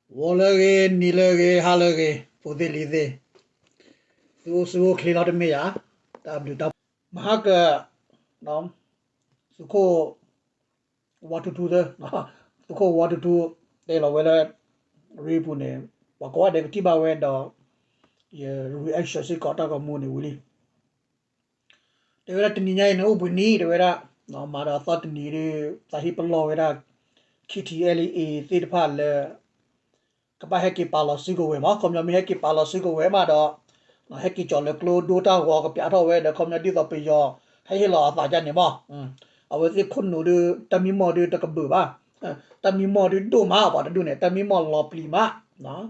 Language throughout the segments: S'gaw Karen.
ဂီၤလၢအဂ့ၤ, နံၤလၢအဂ့ၤ, ဟါလၢအဂ့ၤ, ဖိသ့ၣ်လံၤသ့ၣ်, သုအိၣ်ဆူၣ်အိၣ်ချ့လီၤတမ့ၢ်ဧါ. တၢ်ဘျုးတၢ်ဖှိၣ်, မဟါက သုးခိၣ် ဝါထူထူသၢ, သုးခိၣ်ဝါထူထူ တဲလီၤဝဲလၢ ရ့ပူၤန့ၣ်, ပှၤကိးဂၤဒဲးကထံၣ်ဘၣ်ဝဲဒီး ယ reaction စ့ၢ်ကီးတၢ်ဂီၤမူန့ၣ်ဝံၤလံ. တဲဝဲဒၣ်တနံၤညါအံၤန့ၣ် အိၣ်ဘှံးနံၤ တဲဝဲဒၣ်, မၤဒီးအသီတနံၤဒီး သးဟ့ၣ်ပလီၢ်ဝဲဒၣ် ခံထံၣ်အဲလံအ့သ့ၣ်တဖၣ်လၢ ကဘၣ်ဟဲက့ၤပာ်လီၤစုကဝဲၤမး, ခီပညီမ့ၢ်ဟဲက့ၤပာ်လီၤစုကဝဲၤမးဒီး ဟဲက့ၤကၠီၤလၢကျိဒိတၢ်ဂီၤကပျးထီၣ်ဝဲဒီး ခီပညီဒ်သိးပယီၤ ဟဲဟ့ၣ်လီၤအသးဒ်န့ၣ်မး, အဝဲသ့ၣ်ခိၣ်နူာ်ဒီး တၢ်မံမီၢ်ဒီးတကဘုးဘၣ်, တၢ်မံမီၢ်ဒီးဒိၣ်မး ပှၤတဒူၣ်န့ၣ် တၢ်မံမီၢ်လီၤပျံၤမး,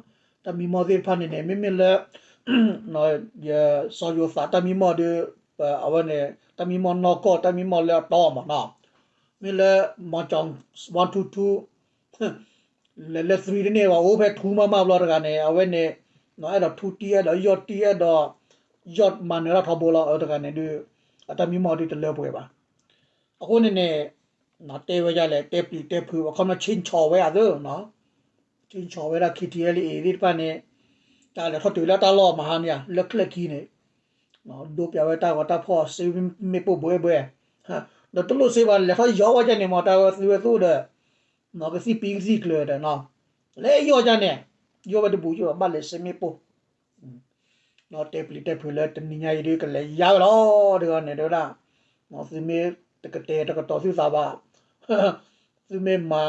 တၢ်မံမီၢ်သ့ၣ်တဖၣ်န့ၣ်န့ၣ် မ့မ့ၢ်လၢ ယစီၤယိၤသးတၢ်မံမီၢ်ဒီး အဝဲန့ၣ် တၢ်မံမီၢ်နီၢ်ကီၢ် တၢ်မံမီၢ်လၢအတီမးနီၤ, မ့ၢ်လၢ မီၤကၠီၤ one two two လဲၤလၢ three တန့ၢ်ဘၣ် အိၣ်ဖဲထူမးမးဘျီတဂၤန့ၣ် အဝဲန့ၣ် အဲၣ်ဒိးထူတံၢ် အဲၣ်ဒိးယီၢ်တံၢ် အဲၣ်ဒိး ယီၢ်မၤနၢၤတၢ်ထီဘိလီၤ အတဂၤန့ၣ်ဒီး အတၢ်မံမီၢ်ဒုးတလၢပှဲၤဘၣ်. အဃိန့ၣ်န့ၣ် တဲဝဲဒ်လဲၣ် တဲပျံၤတဲဖုး အခီပညီ ဆ့ၣ်ဆီၣ်ဝဲအသး ဆ့ၣ်ဆီၣ်ဝဲဒၣ် ခံထံၣ်အဲလံအ့သ့ၣ်တဖၣ်န့ၣ် တၢ်လဲၤထီၣ်တုၤလၢတၢ်လီၢ်မဟါန့ၣ် လၢချၢၣ်ခံန့ၣ် ဒိပျးဝဲတၢ်ဂီၤတၢ်ဖီၣ် စ့မ့ၣ်ပိၢ်ဘှဲဘှဲ ဒီးတလိၣ်စ့ဘၣ် လဲၤထီၣ်ယီၤဝဲဒ်န့ၣ်မး တၢ်ဝဲသုဝဲသုဒီး ကသံၣ်ပံကသံၣ်ကျၢၤဒီး လဲၤယီၤဒ်န့ၣ် ယီၤဝဲတဘူးယီၤဘၣ်လဲၤစ့မ့ၣ်ပိၢ် ဒီးတဲပျံၤတဲဖုးလၢတနံၤညါအံၤဒုးကလဲၤယါဝဲလီၤ တဂၤန့ၣ် တဲဝဲဒၣ် သုမ့ၢ်တကတဲာ်တကတီၤသုသးဘၣ် သုမ့ၢ်မၤ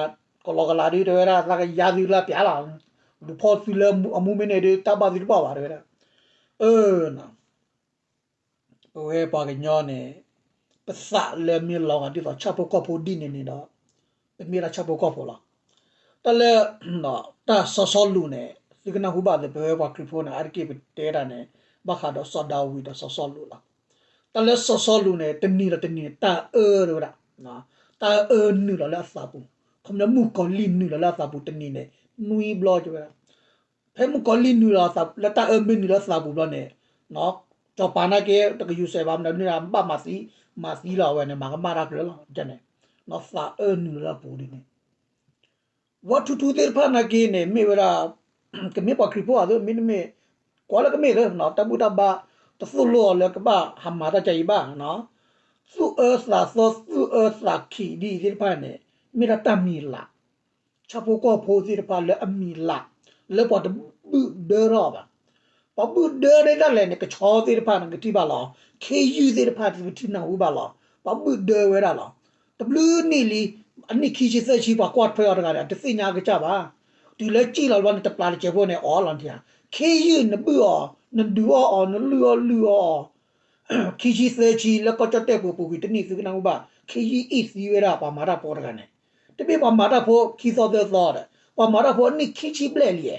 ကလီကလးဒုး တဲဝဲဒၣ် သးကယါသုလၢပျၢ်လီၤ လူၤဖီၣ်သုလၢအမူမ့ၢ်န့ၣ်ဒုး တၢ်ဘၣ်သုတဘၣ်ဘၣ် တဲဝဲဒၣ် အၢ ပဝဲပှၤကညီန့ၣ် ပသးလၢမ့ၢ်လီၤဂာ်ဒ်သိးဆၣ်ဖိကီၢ်ဖိဒ်န့ၣ်န့ၣ်ဒီး ပမ့ၢ်ဒၣ်ဆၣ်ဖိကီၢ်ဖိလီၤ. တၢ်လၢ တၢ်စီၤစီလူးန့ၣ် သုကနၢ်ဟူဘၣ်သ့ ပဝဲပှၤခရံာ်ဖိန့ၣ် အါတက့ၢ်ပတဲတၢ်န့ၣ် ဘၣ်ဃးဒီးစီၤဒၤဝံးဒီးစီၤစီလူးလီၤ. တၢ်လၢစီၤစီလူးန့ၣ် တနံၤဒီးတနံၤန့ၣ် တၢ်အၢတဲဝဲဒၣ် တၢ်အၢနုာ်လီၤလၢအသးပူၤ, ခီပညီမုၣ်ကီၤလံၢ်နုာ်လီၤလၢအသးပူၤတနံၤန့ၣ် နွံဘျီတဲဝဲဒၣ် ဖဲမုၣ်ကီၤလံၢ်နုာ်လီၤလၢတၢ်အၢမ့ၢ်နုာ်လၢသးပူၤဘျီန့ၣ် စီၤပၤနာ်က့ တကယူၤစဲးဘၣ်မနုၤန့ၣ် ဘၣ်မၤသံ မၤသံလီၤအဝဲန့ၣ် မၤကမၣ်တၢ်ကျၢၤလီၤန့ၣ် သးအၢနုာ်လီၤလၢအပူၤဒ်န့ၣ် ဝီထူထူသ့ၣ်တဖၣ်နာ်က့န့ၣ် မ့ၢ်ဝဲဒၣ် ကမ့ၢ်ပှၤခရံာ်ဖိဧါ မ့တမ့ၢ် ကွၢ်လၢကမ့ၢ်လၢ တၢ်ဘူၣ်တၢ်ဘါ တသိၣ်လိအီၤလၢကဘၣ်ဟးမၤတၢ်ကါအံၤဘၣ် သူၣ်အၢသးသီ သူၣ်အၢသးခံးဒ်အံၤသ့ၣ်တဖၣ်န့ၣ် မ့ၢ်ဒၣ်တၢ်မံၤလၢ် ဆၣ်ဖိကီၢ်ဖိသ့ၣ်တဖၣ်လၢအမံၤလၢ် လၢပှၤတဘုၣ်ဒၢထီၣ်အီၤဘၣ်. ပှၤဘုၣ်ဒၢဒ်လဲၣ်န့ၣ် ကဆီသ့ၣ်တဖၣ်န့ၣ် ကထံၣ်ဘၣ်လီၤ. ခ့ယုၢ်သ့ၣ်တဖၣ် ပထံၣ်နၢ်ဟူဘၣ်လီၤ. ပှၤဘုၣ်ဒၢဝဲဒၣ်လီၤ. တဘျုးနံၣ်လံ အနံၣ်ခံဆံသၢဆံ ပှၤကွၢ်ထွဲအီၤတဂၤန့ၣ် အတသ့ၣ်ညါအကစၢ်ဘၣ်. တုၤလၢစံၣ်လီၤဘျီန့ၣ် တပျၢ်တစဲးဖိန့ၣ် အီၣ်လီၤနထံၣ်ဧါ. ခ့ယုၢ်နဘုၣ်အီၤ နဒုးအီၣ်အီၤ နလုၢ်အီၣ်လုၢ်အီၣ်အီၤ ခံဆံသၢဆံ လၢကီၢ်ကၠီၣ်တဲၣ်ပူၤပူၤကွံာ်တနံၣ် သုကနၢ်ဟူဘၣ် ခ့ယုၢ်အ့ၣ်သံဝဲဒၣ် ပှၤမၤတၢ်ဖိတဂၤန့ၣ် တမ့ၢ်ပှၤမၤတၢ်ဖိခံသီသၢသီဒီး ပှၤမၤတၢ်ဖိအနံၣ်ခံဆံဘျဲၣ်လံ.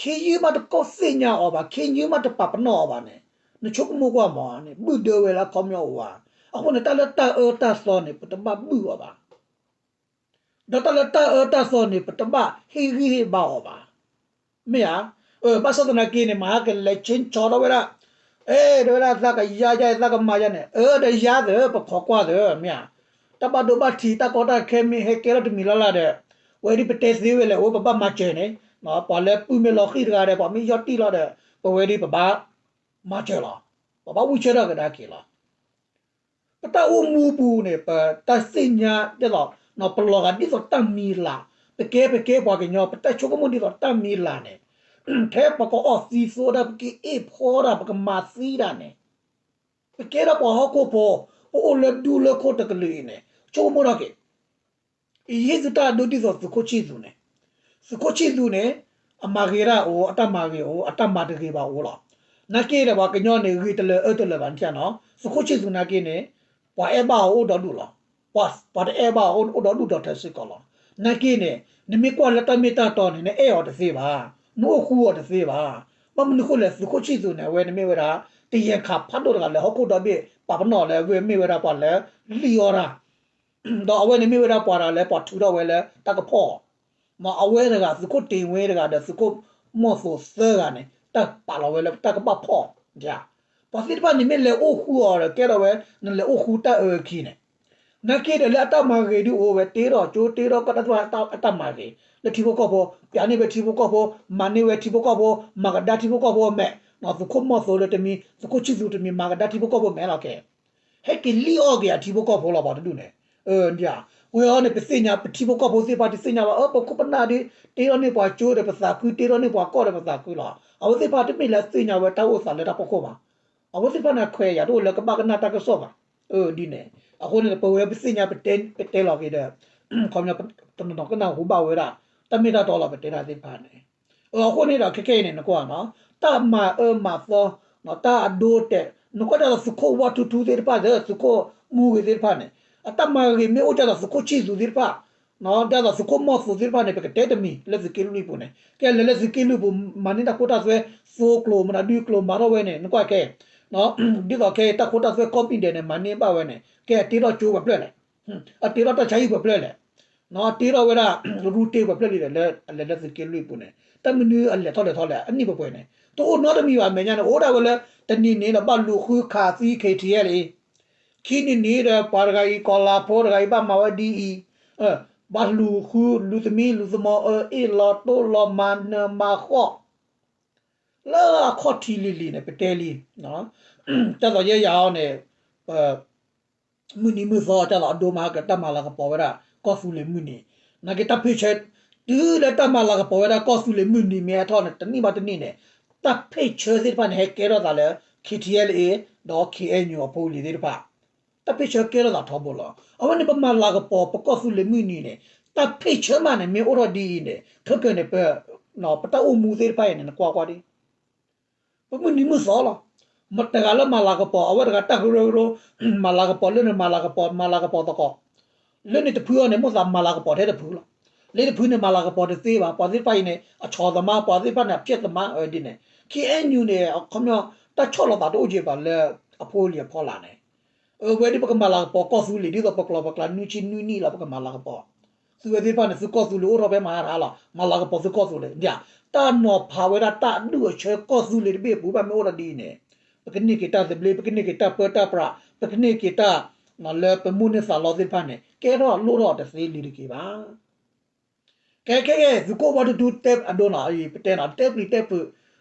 ခ့ယုၢ်မးတကိးသ့ၣ်ညါအီၤဘၣ်, ခ့ယုၢ်မးတပာ်ပနီၣ်အီၤဘၣ်န့ၣ် နဆိကမိၣ်ကွၢ်မးန့ၣ် ဘုၣ်ဒၢဝဲလၢအခီပညီအိၣ်ဧါ. အဃိန့ၣ် တၢ်လၢတၢ်အၢတၢ်သီန့ၣ် ပတဘၣ်ဘုၣ်အီၤဘၣ်. ဒီးတၢ်လၢတၢ်အၢတၢ်သီန့ၣ် ပတဘၣ်ဟ့ၣ်ဂံၢ်ဟ့ၣ်ဘါအီၤဘၣ်. မ့ၢ်ဧါ. ဘၣ်ဆၣ်သနာ်က့န့ၣ် မဟါကလဲၤဆ့ၣ်ဆီၣ်ထီၣ်ဝဲဒၣ်, အဲ တဲဝဲဒၣ် သးကယါယါ သးကမၤယါန့ၣ် အၢ ဒီးယါသၢ ပခိးကွၢ်သၢ မ့ၢ်ဧါ. တၢ်ဘၣ်ဒိဘၣ်ထံး တၢ်ကီတၢ်ခဲမ့ၢ်ဟဲကဲထီၣ်တမံၤလၢ်လၢ်ဒီး ဝဲဒ်ပတဲသ့ဝဲလဲၣ် အိၣ် ပဘၣ်မၤစၢၤန့ၣ်, ပှၤလၢပုၢ်မ့ၢ်လီၤဃံၣ်တဂၤဒီး ပှၤမ့ၢ်ယီၢ်တံၢ်လီၤဒီး ပဝဲဒ်ပဘၣ်မၤစၢၤလီၤ. ပဘၣ်ဝံၢ်ဆၢထၢၣ်ကဒါက့ၤလီၤ. ပတၢ်အိၣ်မူပူၤန့ၣ် ပတၢ်သ့ၣ်ညါဒ်သိး ပလီၤဂာ်ဒ်သိးတၢ်မံၤလၢ်, ပကဲပကဲပှၤကညီ ပတၢ်ဆိကမိၣ်ဒ်သိးတၢ်မံၤလၢ်န့ၣ်, ထဲပကအီၣ်သံသိတၢ် ပကအ့ၣ်ဖီတၢ် ပကမၤသံတၢ်န့ၣ်, ပကဲထီၣ်ပှၤဟီၣ်ခိၣ်ဖိ ပအိၣ်လၢဒူလၢခိၣ်တကလုာ်အံၤန့ၣ် ဆိကမိၣ်ထီၣ်က့ၤ ယဟ့ၣ်သုတၢ်ဒိဒ်သိးသုးခိၣ်ဆံၣ်သူးန့ၣ်, သုးခိၣ်ဆံၣ်သူးန့ၣ် အမၤဂ့ၤတၢ်အိၣ် အတၢ်မၤဂ့ၤအိၣ် အတၢ်မၤတဂ့ၤဘၣ်အိၣ်လီၤ. နာ်က့ဒီး ပှၤကညီန့ၣ် ဂ့ၤတလၢာ်အၢတလၢာ်ဘၣ်နထံၣ်ဧါနီၤ, သုးခိၣ်ဆံၣ်သူးနာ်က့န့ၣ် ပှၤအဲၣ်ဘၣ်အီၤအိၣ်ဒီဒူၣ်လီၤ. ပှၤတအဲၣ်ဘၣ်အီၤအိၣ်ဒီဒူၣ်ဒီထၢစ့ၢ်ကီးလီၤ. နာ်က့န့ၣ် နမ့ၢ်ကွၢ်လၢတၢ်မ့ၢ်တၢ်တီန့ၣ် နအဲၣ်အီၤတသ့ဘၣ်, နအိၣ်ဃူအီၤတသ့ဘၣ်. ဘၣ်မနုၤဃိလဲၣ် သုးခိၣ်ဆံၣ်သူးန့ၣ် အဝဲန့ၣ်မ့ၢ်ဝဲဒၣ် တယဲၢ်ခးဖးဒိၣ်တဂၤလၢဟီၣ်ခိၣ်ဒီဘ့ၣ် ပာ်ပနီၣ်လၢအဝဲမ့ၢ်ဝဲဒၣ်ပှၤလၢလံၣ်အီၣ်တၢ် ဒီးအဝဲန့ၣ်မ့ၢ်ဝဲဒၣ်ပှၤတဂၤလၢပှၤထုးထီၣ်ဝဲလၢတၢ်ကဖီၣ်, မ့ၢ်အဝဲတဂၤ သုးခိၣ်တ့ၢ်ဝ့တဂၤဒီး သုးခိၣ်မီၢ်သိးသၢဂၤန့ၣ် တၢ်ပာ်လီၤဝဲလၢတၢ်ကဘၣ်ဖီၣ်, ပှၤသ့ၣ်တဖၣ်န့ၣ်မ့ၢ်လဲၤအိၣ်ဃူအီၤဒီး ကဲထီၣ်ဝဲ နလဲၤအိၣ်ဃူတၢ်အၢအခံန့ၣ်, နာ်က့ဒီးလၢအတၢ်မၤဂ့ၤဒုးအိၣ်ဝဲ တ့ထီၣ်ကၠိ တ့ထီၣ်ကီၢ်တၢ်သ့ၣ်တဖၣ် အတၢ်မၤဂ့ၤ လၢထံဖိကီၢ်ဖိ ပျးန့ၢ်ဝဲထံဖိကီၢ်ဖိ မၤန့ၢ်ဝဲထံဖိကီၢ်ဖိ မၤကဒါထံဖိကီၢ်ဖိမဲာ် သုးခိၣ်မီၢ်သိးလၢတမံၤ သုးခိၣ်ဆံၣ်သူးတမံၤ မၤကဒါထံဖိကီၢ်ဖိမဲာ်လီၤက့ၤ ဟဲက့ၤလံၣ်အီၣ်က့ၤအထံဖိကီၢ်ဖိလီၤ ပှၤတဒူၣ်န့ၣ် ဒ် ဝဲအံၤန့ၣ် ပသ့ၣ်ညါ ပထံဖိကီၢ်ဖိသ့ၣ်တဖၣ် တသ့ၣ်ညါဘၣ် အၢ ပခိၣ်ပနၢ်ဒီး တ့ထီၣ်န့ၢ်ပှၤကၠိဒီးပသးခု တ့ထီၣ်န့ၢ်ပှၤကီၢ်ဒီးပသးခုလီၤ. အဝဲသ့ၣ်တဖၣ်တမ့ၢ်လၢအသ့ၣ်ညါဝဲတၢ်အိၣ်သးလၢတၢ်ဖီခိၣ်ဘၣ်. အဝဲသ့ၣ်တဖၣ်န့ၣ် ခွဲးယာ်တအိၣ်လၢကဘၣ်ကနၣ်တၢ်ကစီၣ်ဘၣ်. ဒ်န့ၣ် အဃိန့ၣ် ပဝဲပသ့ၣ်ညါ ပတဲလီၤက့ၤဒီး ခီပညီ တနီၤနီၤကနၢ်ဟူဘၣ်ဝဲဒၣ် တၢ်မ့ၢ်တၢ်တီလီၤ ပတဲတၢ်သ့ၣ်တဖၣ်န့ၣ် အဃိန့ၣ်ဒီး ခဲခဲအံၤန့ၣ် နကွၢ်နီၤ တၢ်မၤအၢမၤသီ တၢ်အဒိအတဲာ် နကွၢ်ဒ်သိးသုးခိၣ်ဝါထူထူသ့ၣ်တဖၣ် သုးခိၣ်မူဂ့ၤသ့ၣ်တဖၣ်န့ၣ် အတၢ်မၤဂ့ၤမ့ၢ်အိၣ်ဒ်သိးသုးခိၣ်ဆံၣ်သူးသ့ၣ်တဖၣ် ဒ်သိးသုးခိၣ်မီၢ်သိးသ့ၣ်တဖၣ်န့ၣ် ပကတဲတမံၤလၢသုးက့လွံၢ်ပူၤန့ၣ် ကဲလဲၤလၢသုးက့လွံၢ်ပူၤ မၤန့ၢ်တၢ်ခိတၢ်သွဲ သိကျိၤမနုၤဒုကျိၤမၤထီၣ်ဝဲန့ၣ် နကွၢ်ခဲ ဒ်သိးခဲအံၤ တၢ်ခိတၢ်သွဲကီၢ်ပံၤဒဲးန့ၣ် မၤန့ၢ်ဘၣ်ဝဲန့ၣ် ကဲအတ့ထီၣ်ကၠိပှဲၤဖျၢၣ်လဲၣ် အတ့ထီၣ်တၢ်ဆါဟံၣ်ပှဲၤဖျၢၣ်လဲၣ် တ့ထီၣ်ဝဲဒၣ် ရူတ့ပှဲၤဖျၢၣ်လံဒီး လၢအလဲၤလၢသုးက့လွံၢ်ပူၤန့ၣ် တၢ်မနုၤအလဲၤထီၣ်လဲၤထီလဲၣ် အနံၣ်ပှဲၤပှဲၤန့ၣ် တအိၣ်နီတမံၤဘၣ် အမဲာ်ညါန့ၣ် အိၣ်ဒၣ်ဝဲလၢ တနံၤန့ၣ်ဒီး ဘၣ်လူၤဃုခးသံ ခံထံၣ်အလံ ခံနံၤန့ၣ်ဒီး ပှၤတဂၤအံၤ ကီၤလၤဖိတဂၤအံၤ ဘၣ်မၤဝဲဒ်အံၤ ဘၣ်လူၤဃု လူၤသမံလူၤသမီၤ အၢအ့ၣ်လီၤတိၢ်လီၤမၤနၢၤမၤဃီၣ် လၢအခီၣ်ထံးလံၤလံၤန့ၣ် ပတဲလံ တၢ်သိးယဲယၤအီၤန့ၣ် မုၢ်နံၤမုၢ်သီ တၢ်သိးအဒိမၤကတၢ်မၤလၤကပီၤဝဲဒၣ် ကီၢ်သူလ့ၤမုၢ်နံၤ နာ်က့တၢ်ဖ့ၣ်ဆၢ တုၤလၢတၢ်မၤလၤကပီၤဝဲဒၣ် ကီၢ်သူလ့ၤမုၢ်နံၤမ့ၢ်ဟဲထီၣ်န့ၣ် တနံၣ်ဘၣ်တနံၣ်န့ၣ် တၢ်ဖ့ၣ်ဆၢသ့ၣ်တဖၣ်န့ၣ် ဟဲကဲထီၣ်သးလၢ ခံထံၣ်အလံ ဒီး ခံအဲၣ်ယူၣ် အဖိအလံၤသ့ၣ်တဖၣ် တၢ်ဖ့ၣ်ဆၢကဲထီၣ်သးထီဘိလီၤ. အဝဲန့ၣ် ပမၤလၤကပီၤ ပကီၢ်သူလ့ၤမုၢ်နံၤန့ၣ် တၢ်ဖ့ၣ်ဆၢမးန့ၣ် မ့ၢ်အိၣ်ထီၣ်ဒ်အံၤန့ၣ် ခဲကနံၣ်န့ၣ် ပ ပတၢ်အိၣ်မူသ့ၣ်တဖၣ်အံၤန့ၣ် နကွၢ်ကွၢ်ဒ် ပမုၢ်နံၤမုၢ်သီလီၤ. မတဂၤလၢမၤလၤကပီၤ အဝဲတဂၤတၢ်ကရၢကရိ မၤလၤကပီၤလၢန့ၣ် မၤလၤကပီၤ မၤလၤကပီၤသကိး လၢန့ၣ်တဖုအီၤန့ၣ် မိၣ်သးမၤလၤကပီၤထဲတဖုလီၤ. လၢတဖုန့ၣ် မၤလၤကပီၤတသ့ဘၣ် ပှၤသ့ၣ်တဖၣ်အံၤန့ၣ် အဆီၣ်သမား ပှၤသ့ၣ်တဖၣ်န့ၣ် အဖျဲၣ်သမား ဒ်န့ၣ် ခံအဲၣ်ယူၣ်န့ၣ် အခီပညီ တၢ်ဆီၣ်လီၤသးတအိၣ်က့ၤဘၣ်လၢ အဖိအလံၤအဖီလာ်န့ၣ် အဝဲဒ်ပကမၤလၤကပီၤကီၢ်သူလ့ၤ ဒ်သိးပကျိာ်ပကျါနွံဆံနွံနံၣ်လီၤ ပကမၤလၤကပီၤ သုဝဲသ့ၣ်တဖၣ်န့ၣ် သုကီၢ်သူလ့ၤအိၣ်ထီၣ်ဖဲမဟါတဟါလီၤ မၤလၤကပီၤသုကီၢ်သူလ့ၤ တၢ်နီၤဖးဝဲဒၣ်တၢ်အဒူၣ်အဆၢကီၢ်သူလ့ၤတဘ့ၣ်အပူၤ ဘၣ်မ့ၢ်အိၣ်ထီၣ်ဒ်အံၤန့ၣ် ပကန့ၢ်က့ၤတၢ်သဘျ့ ပကန့ၢ်က့ၤတၢ်ပၢတၢ်ပြး ပကန့ၢ်က့ၤတၢ် လၢပမိၢ်န့ၢ်သးလီသ့ၣ်တဖၣ်န့ၣ် ကဲထီၣ်လိၣ်ထီၣ်တသ့လံၤတက့ၢ်ဘၣ်. ကဲခဲကဲ သုးခိၣ်ဝါထူထူတဲအဒိနီၤ ပတဲနီၤ တဲပျံၤတဲဖုး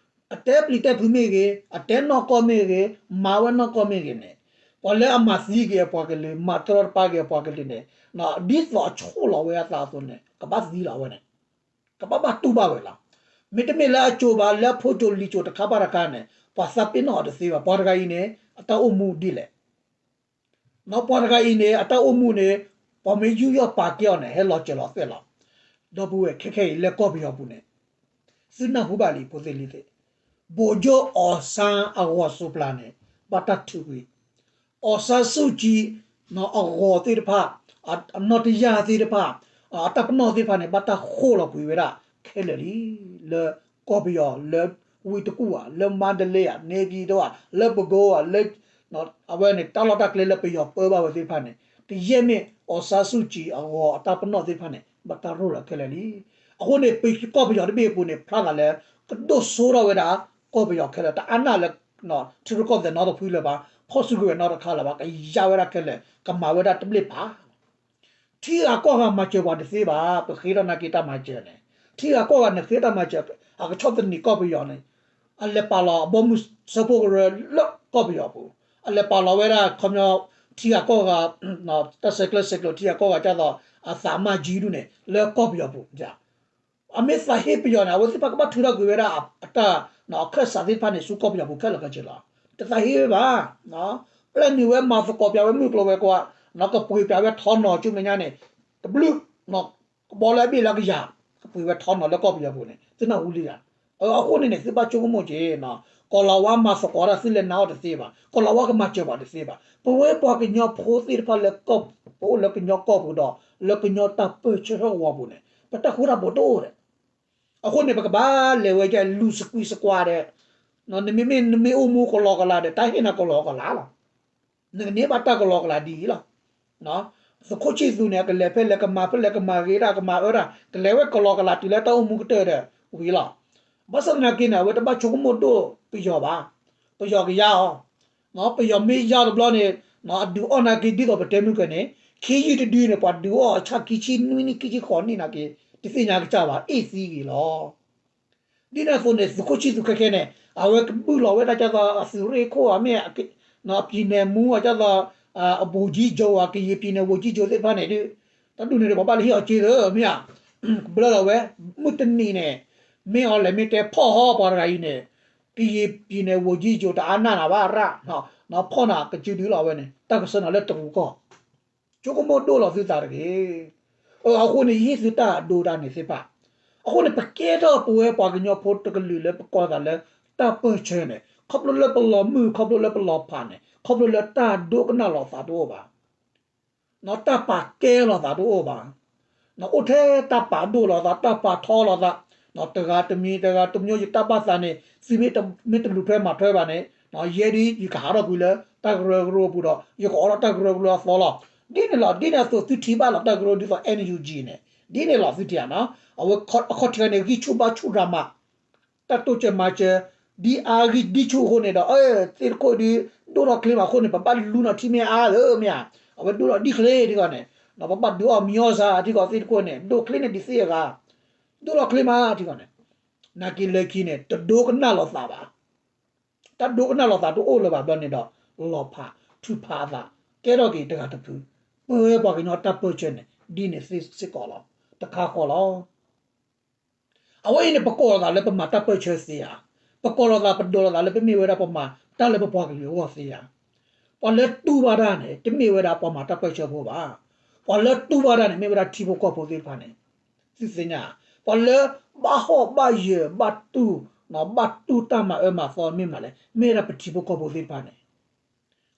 အတဲပျံၤတဲဖုးမ့ၢ်ဂ့ၤ အတဲနီၢ်ကီၢ်မ့ၢ်ဂ့ၤ မၤဝဲနီၢ်ကီၢ်မ့ၢ်ဂ့ၤန့ၣ် ပှၤလၢအမၤသံက့ၤအပှၤကလုာ် မၤတရီတပါက့ၤအပှၤကလုာ်န့ၣ် ဒ်သိးအဆိၣ်လီၤဝဲအသးအသိးန့ၣ် ကဘၣ်သံလီၤဝဲန့ၣ် ကဘၣ်ဘၣ်တူၢ်ဘၣ်ဝဲလီၤ. မ့တမ့ၢ်လၢအစိၤဘၣ် လၢအဖိစိၤလံၤစိၤတခါဘၣ်တခါန့ၣ် ပှၤသးပ့ၤနီၣ်အီၤတသ့ဘၣ် ပှၤတဂၤအံၤန့ၣ် အတၢ်အိၣ်မူဒ်လဲၣ် ပှၤတဂၤအံၤန့ၣ် အတၢ်အိၣ်မူန့ၣ် ပှၤမ့ၢ်ယူးယီၣ်ပာ်ကဲအီၤန့ၣ် ဟဲလီၤစၢၤလီၤသွဲၣ်လီၤ. ဒီပုၢ်ဝဲၢ်ခဲခဲအံၤလၢကီၢ်ပယီၤပူၤန့ၣ် သုနၢ်ဟူဘၣ်လံ ဖိသ့ၣ်လံၤသ့ၣ် ဗိုလ်ချုပ်အောင်ဆန်းအဂီၤစိးပျၤန့ၣ် ဘၣ်တၢ်ထုးကွံာ် အောင်ဆန်းစုကြည် အဂီၤသ့ၣ်တဖၣ် အနီၣ်တယၢ်သ့ၣ်တဖၣ် အတၢ်ပနီၣ်သ့ၣ်တဖၣ်န့ၣ် ဘၣ်တၢ်ဃိၣ်လီၤကွံာ်ဝဲဒၣ်ခဲလၢာ်လံ လၢကီၢ်ပယီၤ လၢဝ့ၢ်တကူၣ်ဧါ နဲပံၤဒိၣ်ဧါ လၢပကိဧါ လၢ အဝဲန့ၣ် တၢ်လီၢ်တၢ်ကျဲလၢပယီၤပၢဘၣ်ဝဲသ့ၣ်တဖၣ်န့ၣ် ကယဲၢ်မ့ၢ် အောင်ဆန်းစုကြည် အဂီၤအတၢ်ပနီၣ်သ့ၣ်တဖၣ်န့ၣ် ဘၣ်တၢ်ရိၣ်လီၤခဲလၢာ်လံ. အဃိန့ၣ် ပကီၢ်ပယီၤတဘ့ၣ်အပူၤန့ၣ် ဖျါသးလၢ ကဒိၣ်စိထီၣ်ဝဲဒၣ် ကီၢ်ပယီၤခဲလၢာ် တအါနၢ်လၢ ထံရူၢ်ကီၢ်သဲးနီတဖုလၢၤဘၣ် ဖီၣ်စုကဝဲၤနီတခါလၢၤဘၣ် ကယါဝဲဒၣ်ခဲလၢာ် ကမၤဝဲဒၣ်တဘျ့ၣ်ဖး ထံဂၤကီၢ်ဂၤမၤစၢၤပှၤတသ့ဘၣ် ပဃ့ထီၣ်နာ်က့တၢ်မၤစၢၤန့ၣ် ထံဂၤကီၢ်ဂၤန့ၣ်ဃ့တၢ်မၤစၢၤ အကဆီၣ်သနံးကီၢ်ပယီၤန့ၣ် အလဲၤပာ်လီၤအဘီမုၢ်စၢဖှိၣ်ကရၢလၢကီၢ်ပယီၤပူၤ အလဲၤပာ်လီၤဝဲဒၣ်ခီပညီ ထံဂၤကီၢ်ဂၤ တၢ်ဆဲးကျၢဆဲးကျိးထံဂၤကီၢ်ဂၤဒ်သိး အသးမၤကၠံဒုးန့ၣ် လၢကီၢ်ပယီၤပူၤ အမ့ၢ်သးဟ့ပယီၤန့ၣ် အဝဲသ့ၣ်တဖၣ်ကဘၣ်ထုးထီၣ်ကွံာ်ဝဲဒၣ် အတၢ် အခၢၣ်စးသ့ၣ်တဖၣ်န့ၣ် ဆူကီၢ်ပယီၤပူၤခဲလၢာ်ခဲဆ့လီၤ. တသးဟ့ဝဲဘၣ် ပျဲနုာ်ဝဲမၤသကိးပၠးဝဲမုၢ်ကျိၤဝဲၤကွာ် ကပှ့ၤပၠးဝဲထီနီၤဆူမဲာ်ညါန့ၣ် တဘျုး ကဘီလၢအဘ့ၣ်လၢကယၤ ကပှ့ၤဝဲထီနီၤလၢကီၢ်ပယီၤပူၤန့ၣ် သုနၢ်ဟူလံဧါ. အဃိန့ၣ်န့ၣ် သုဘၣ်ဆိကမိၣ်က့ၤ ကီၤလၤဝါမၤသကိးတၢ်သုလဲၤနၤအီၤတသ့ဘၣ် ကီၤလၤဝါကမၤစၢၤပှၤတသ့ဘၣ် ပဝဲပှၤကညီဖိသ့ၣ်တဖၣ်လၢ ပအိၣ်လၢကညီကီၢ်ပူၤဒီး လၢကညီတၢ်ပၢဆှၢထီၣ်ကဝီၤပူၤန့ၣ် ပတၢ်ဃူတၢ်ဖိးတအိၣ်ဒီး အဃိန့ၣ် ပကဘၣ်လဲၤဝဲဒ်လူၤသကွံာ်သကွါဒီး နမ့မ့ၢ် နမ့ၢ်အိၣ်မူကလီကလီဒီး တၢ်ဟ့ၣ်နၤကလီကလီလီၤ. နကန့ၢ်ဘၣ်တၢ်ကလီကလီဒ်အံၤလီၤ. သုးခိၣ်ဆံၣ်သူးန့ၣ် အကလဲၤဖဲလဲၣ် ကမၤဖဲလဲၣ် ကမၤဂ့ၤတၢ် ကမၤအၢတၢ် ကလဲၤဝဲကလီကလီတုၤလၢတၢ်အိၣ်မူကတၢၢ်ဒီးဝံၤလီၤ. ဘၣ်ဆၣ်သနာ်က့န့ၣ် အဝဲတဘၣ်ဆိကမိၣ်ဒိၣ်ပယီၤဘၣ်. ပယီၤကယါအီၤ ပယီၤမ့ၢ်ယါတဘျီန့ၣ် အဒုးအီၣ်နာ်က့ဒ်သိးပတဲမုၢ်ကၢန့ၣ် ခ့ယုၢ်တဒုန့ၣ် ပှၤဒုးအီၣ်ဆၣ်ခံဆံနွံနံၣ် ခံဆံဃိးနံၣ်နာ်က့ တသ့ၣ်ညါကစၢ်ဘၣ် အ့ၣ်သံဂ့ၤလီၤ. ဒ်န့ၣ်အသိးန့ၣ် သုးခိၣ်ဆံၣ်သူခဲခဲန့ၣ် အဝဲကဘုၣ်လီၤဝဲဒၣ်ဒ်သိး အသုးရ့ၣ်ခိၣ်ဧါ မ့ၢ် ပြည်နယ်မှူး ဒ်သိး ဗိုလ်ကြီးချုပ် ဧါ ကရင်ပြည်နယ်ဝန်ကြီးချုပ်သ့ၣ်တဖၣ်န့ၣ်ဒီး တၢ်ဒုးန့ၣ်ဒီး ပှၤဘၣ်လၢဟ့ၣ်အီၤစ့လၢ မ့ၢ်ဧါ ကဘျၢလီၤဝဲ မုၢ်တနံၤန့ၣ် မ့ၢ်အီၤလဲၤမ့ၢ်တဲဖီၣ်ဟီပှၤတဂၤအံၤန့ၣ် ကရင်ပြည်နယ်ဝန်ကြီးချုပ် တအါနၢ်နၤဘၣ်ရၣ် နီၤဖီၣ်နၤကစုဒုလီၤဝဲန့ၣ် တၢ်ကဆှၢနၤလၢတရူးကီၢ် ဆိကမိၣ်ဒိၣ်လီၤသုသးတဂ့ၤ. အဃိန့ၣ် ယဟ့ၣ်သုတၢ်ဒိတၢ်န့ၣ်သ့ၣ်တဖၣ် အဃိန့ၣ် ပကဲထီၣ်ပဝဲပှၤကညီဖိတကလုာ်လၢပကိးသးလၢတၢ်ပၢၢ်ဆၢန့ၣ် ခီဖျိလၢပလီၤမုၢ် ခီဖျိလၢပလီၤဖးန့ၣ် ခီဖျိလၢတၢ်ဒိကနၣ်လိာ်သးတအိၣ်ဘၣ် နီၤတၢ်ပာ်ကဲလိာ်သးတအိၣ်ဘၣ်. နီၤအိၣ်ထဲတၢ်ပာ်ဒိၣ်လိာ်သး တၢ်ပာ်ထီလိာ်သး နီၤတဂၤတမံၤ တဂၤတမျိုး ယတၢ်ဘၣ်သးန့ၣ် သုမ့ၢ်တလူၤထွဲမၤထွဲဘၣ်န့ၣ် နီၤယဲဒၣ်ယကဟးထီၣ်ကွံာ်လၢတၢ်ကရၢကရိအပူၤဒီး ယကအီၣ်ထီၣ်တၢ်ကရၢကရိအသီလီၤ. ဒ်န့ၣ်လီၤ ဒ်န့ၣ်အသိးသုထံၣ်ဘၣ်လီၤတၢ်ကရၢဒ်သိး NUG န့ၣ် ဒ်န့ၣ်လီၤသုထံၣ်ဧါနီၤ အဝဲအခီၣ်ထံးန့ၣ် ဂံၢ်ဆူၣ်ဘါဆူၣ်ရၤမး တၢ်တိစၢၤမၤစၢၤ ဒ်အါဂံၢ်ဒ်ဆူၣ်အဃိန့ၣ်ဒီး သ့ၣ်တခိၣ်ဒုး ဒိၣ်ထီၣ်ချ့မးအဃိန့ၣ် ပဘၣ်လူနီၤထံမ့ၢ်အါလၢမ့ၢ်ဧါ အဝဲဒိၣ်ထီၣ်ဒ်ချ့ဒ်ဂီၢ်န့ၣ် ပဘၣ်ဒုးအီၣ်မံအီၣ်စါထံဂီၢ်သ့ၣ်တခိၣ်န့ၣ် ဒိၣ်ချ့န့ၣ်ဒ်သ့ၣ်အဂၤ ဒိၣ်ထီၣ်ချ့မးထံဂီၢ်န့ၣ် နာ်က့လၢခံန့ၣ် တဒိကနၣ်လိာ်သးဘၣ် တၢ်ဒိကနၣ်လိာ်သးတအိၣ်လၢၤဘၣ်ဘျီန့ၣ်ဒီး လီၤဖးထုးဖးအသး ကဲထီၣ်က့ၤတဂၤတဖု ပဝဲပှၤကညီတၢ်ပၢၢ်ဆၢန့ၣ် ဒ်န့ၣ်သ့စ့ၢ်ကီးလီၤ တခါဃီလီၤ. အဝဲအံၤန့ၣ် ပကိးလိာ်သးလၢပမၤတၢ်ပၢၢ်ဆၢသ့ဧါ, ပကိးလိာ်သးပဒိးလိာ်သးလၢပမ့ၢ်ဝဲဒၣ်ပှၤမၤတၢ်လၢပပှၤကလုာ်အဂီၢ်သ့ဧါ. ပှၤလၢတူၢ်ဘၣ်တၢ်န့ၣ် တမ့ၢ်ဝဲဒၣ်ပှၤမၤတၢ်ပၢၢ်ဆၢဖိဘၣ်. ပှၤလၢတူၢ်ဘၣ်တၢ်န့ၣ် မ့ၢ်ဝဲဒၣ်ထံဖိကီၢ်ဖိသ့ၣ်တဖၣ်န့ၣ် သုသ့ၣ်ညါ, ပှၤလၢဘၣ်ဟီၣ်ဘၣ်ယၢၤဘၣ်တူၢ်, ဘၣ်တူၢ်တၢ်မၤအၢမၤသီမ့ၢ်မနုၤလဲၣ်, မ့ၢ်ဝဲဒၣ်ပထံဖိကီၢ်ဖိသ့ၣ်တဖၣ်န့ၣ်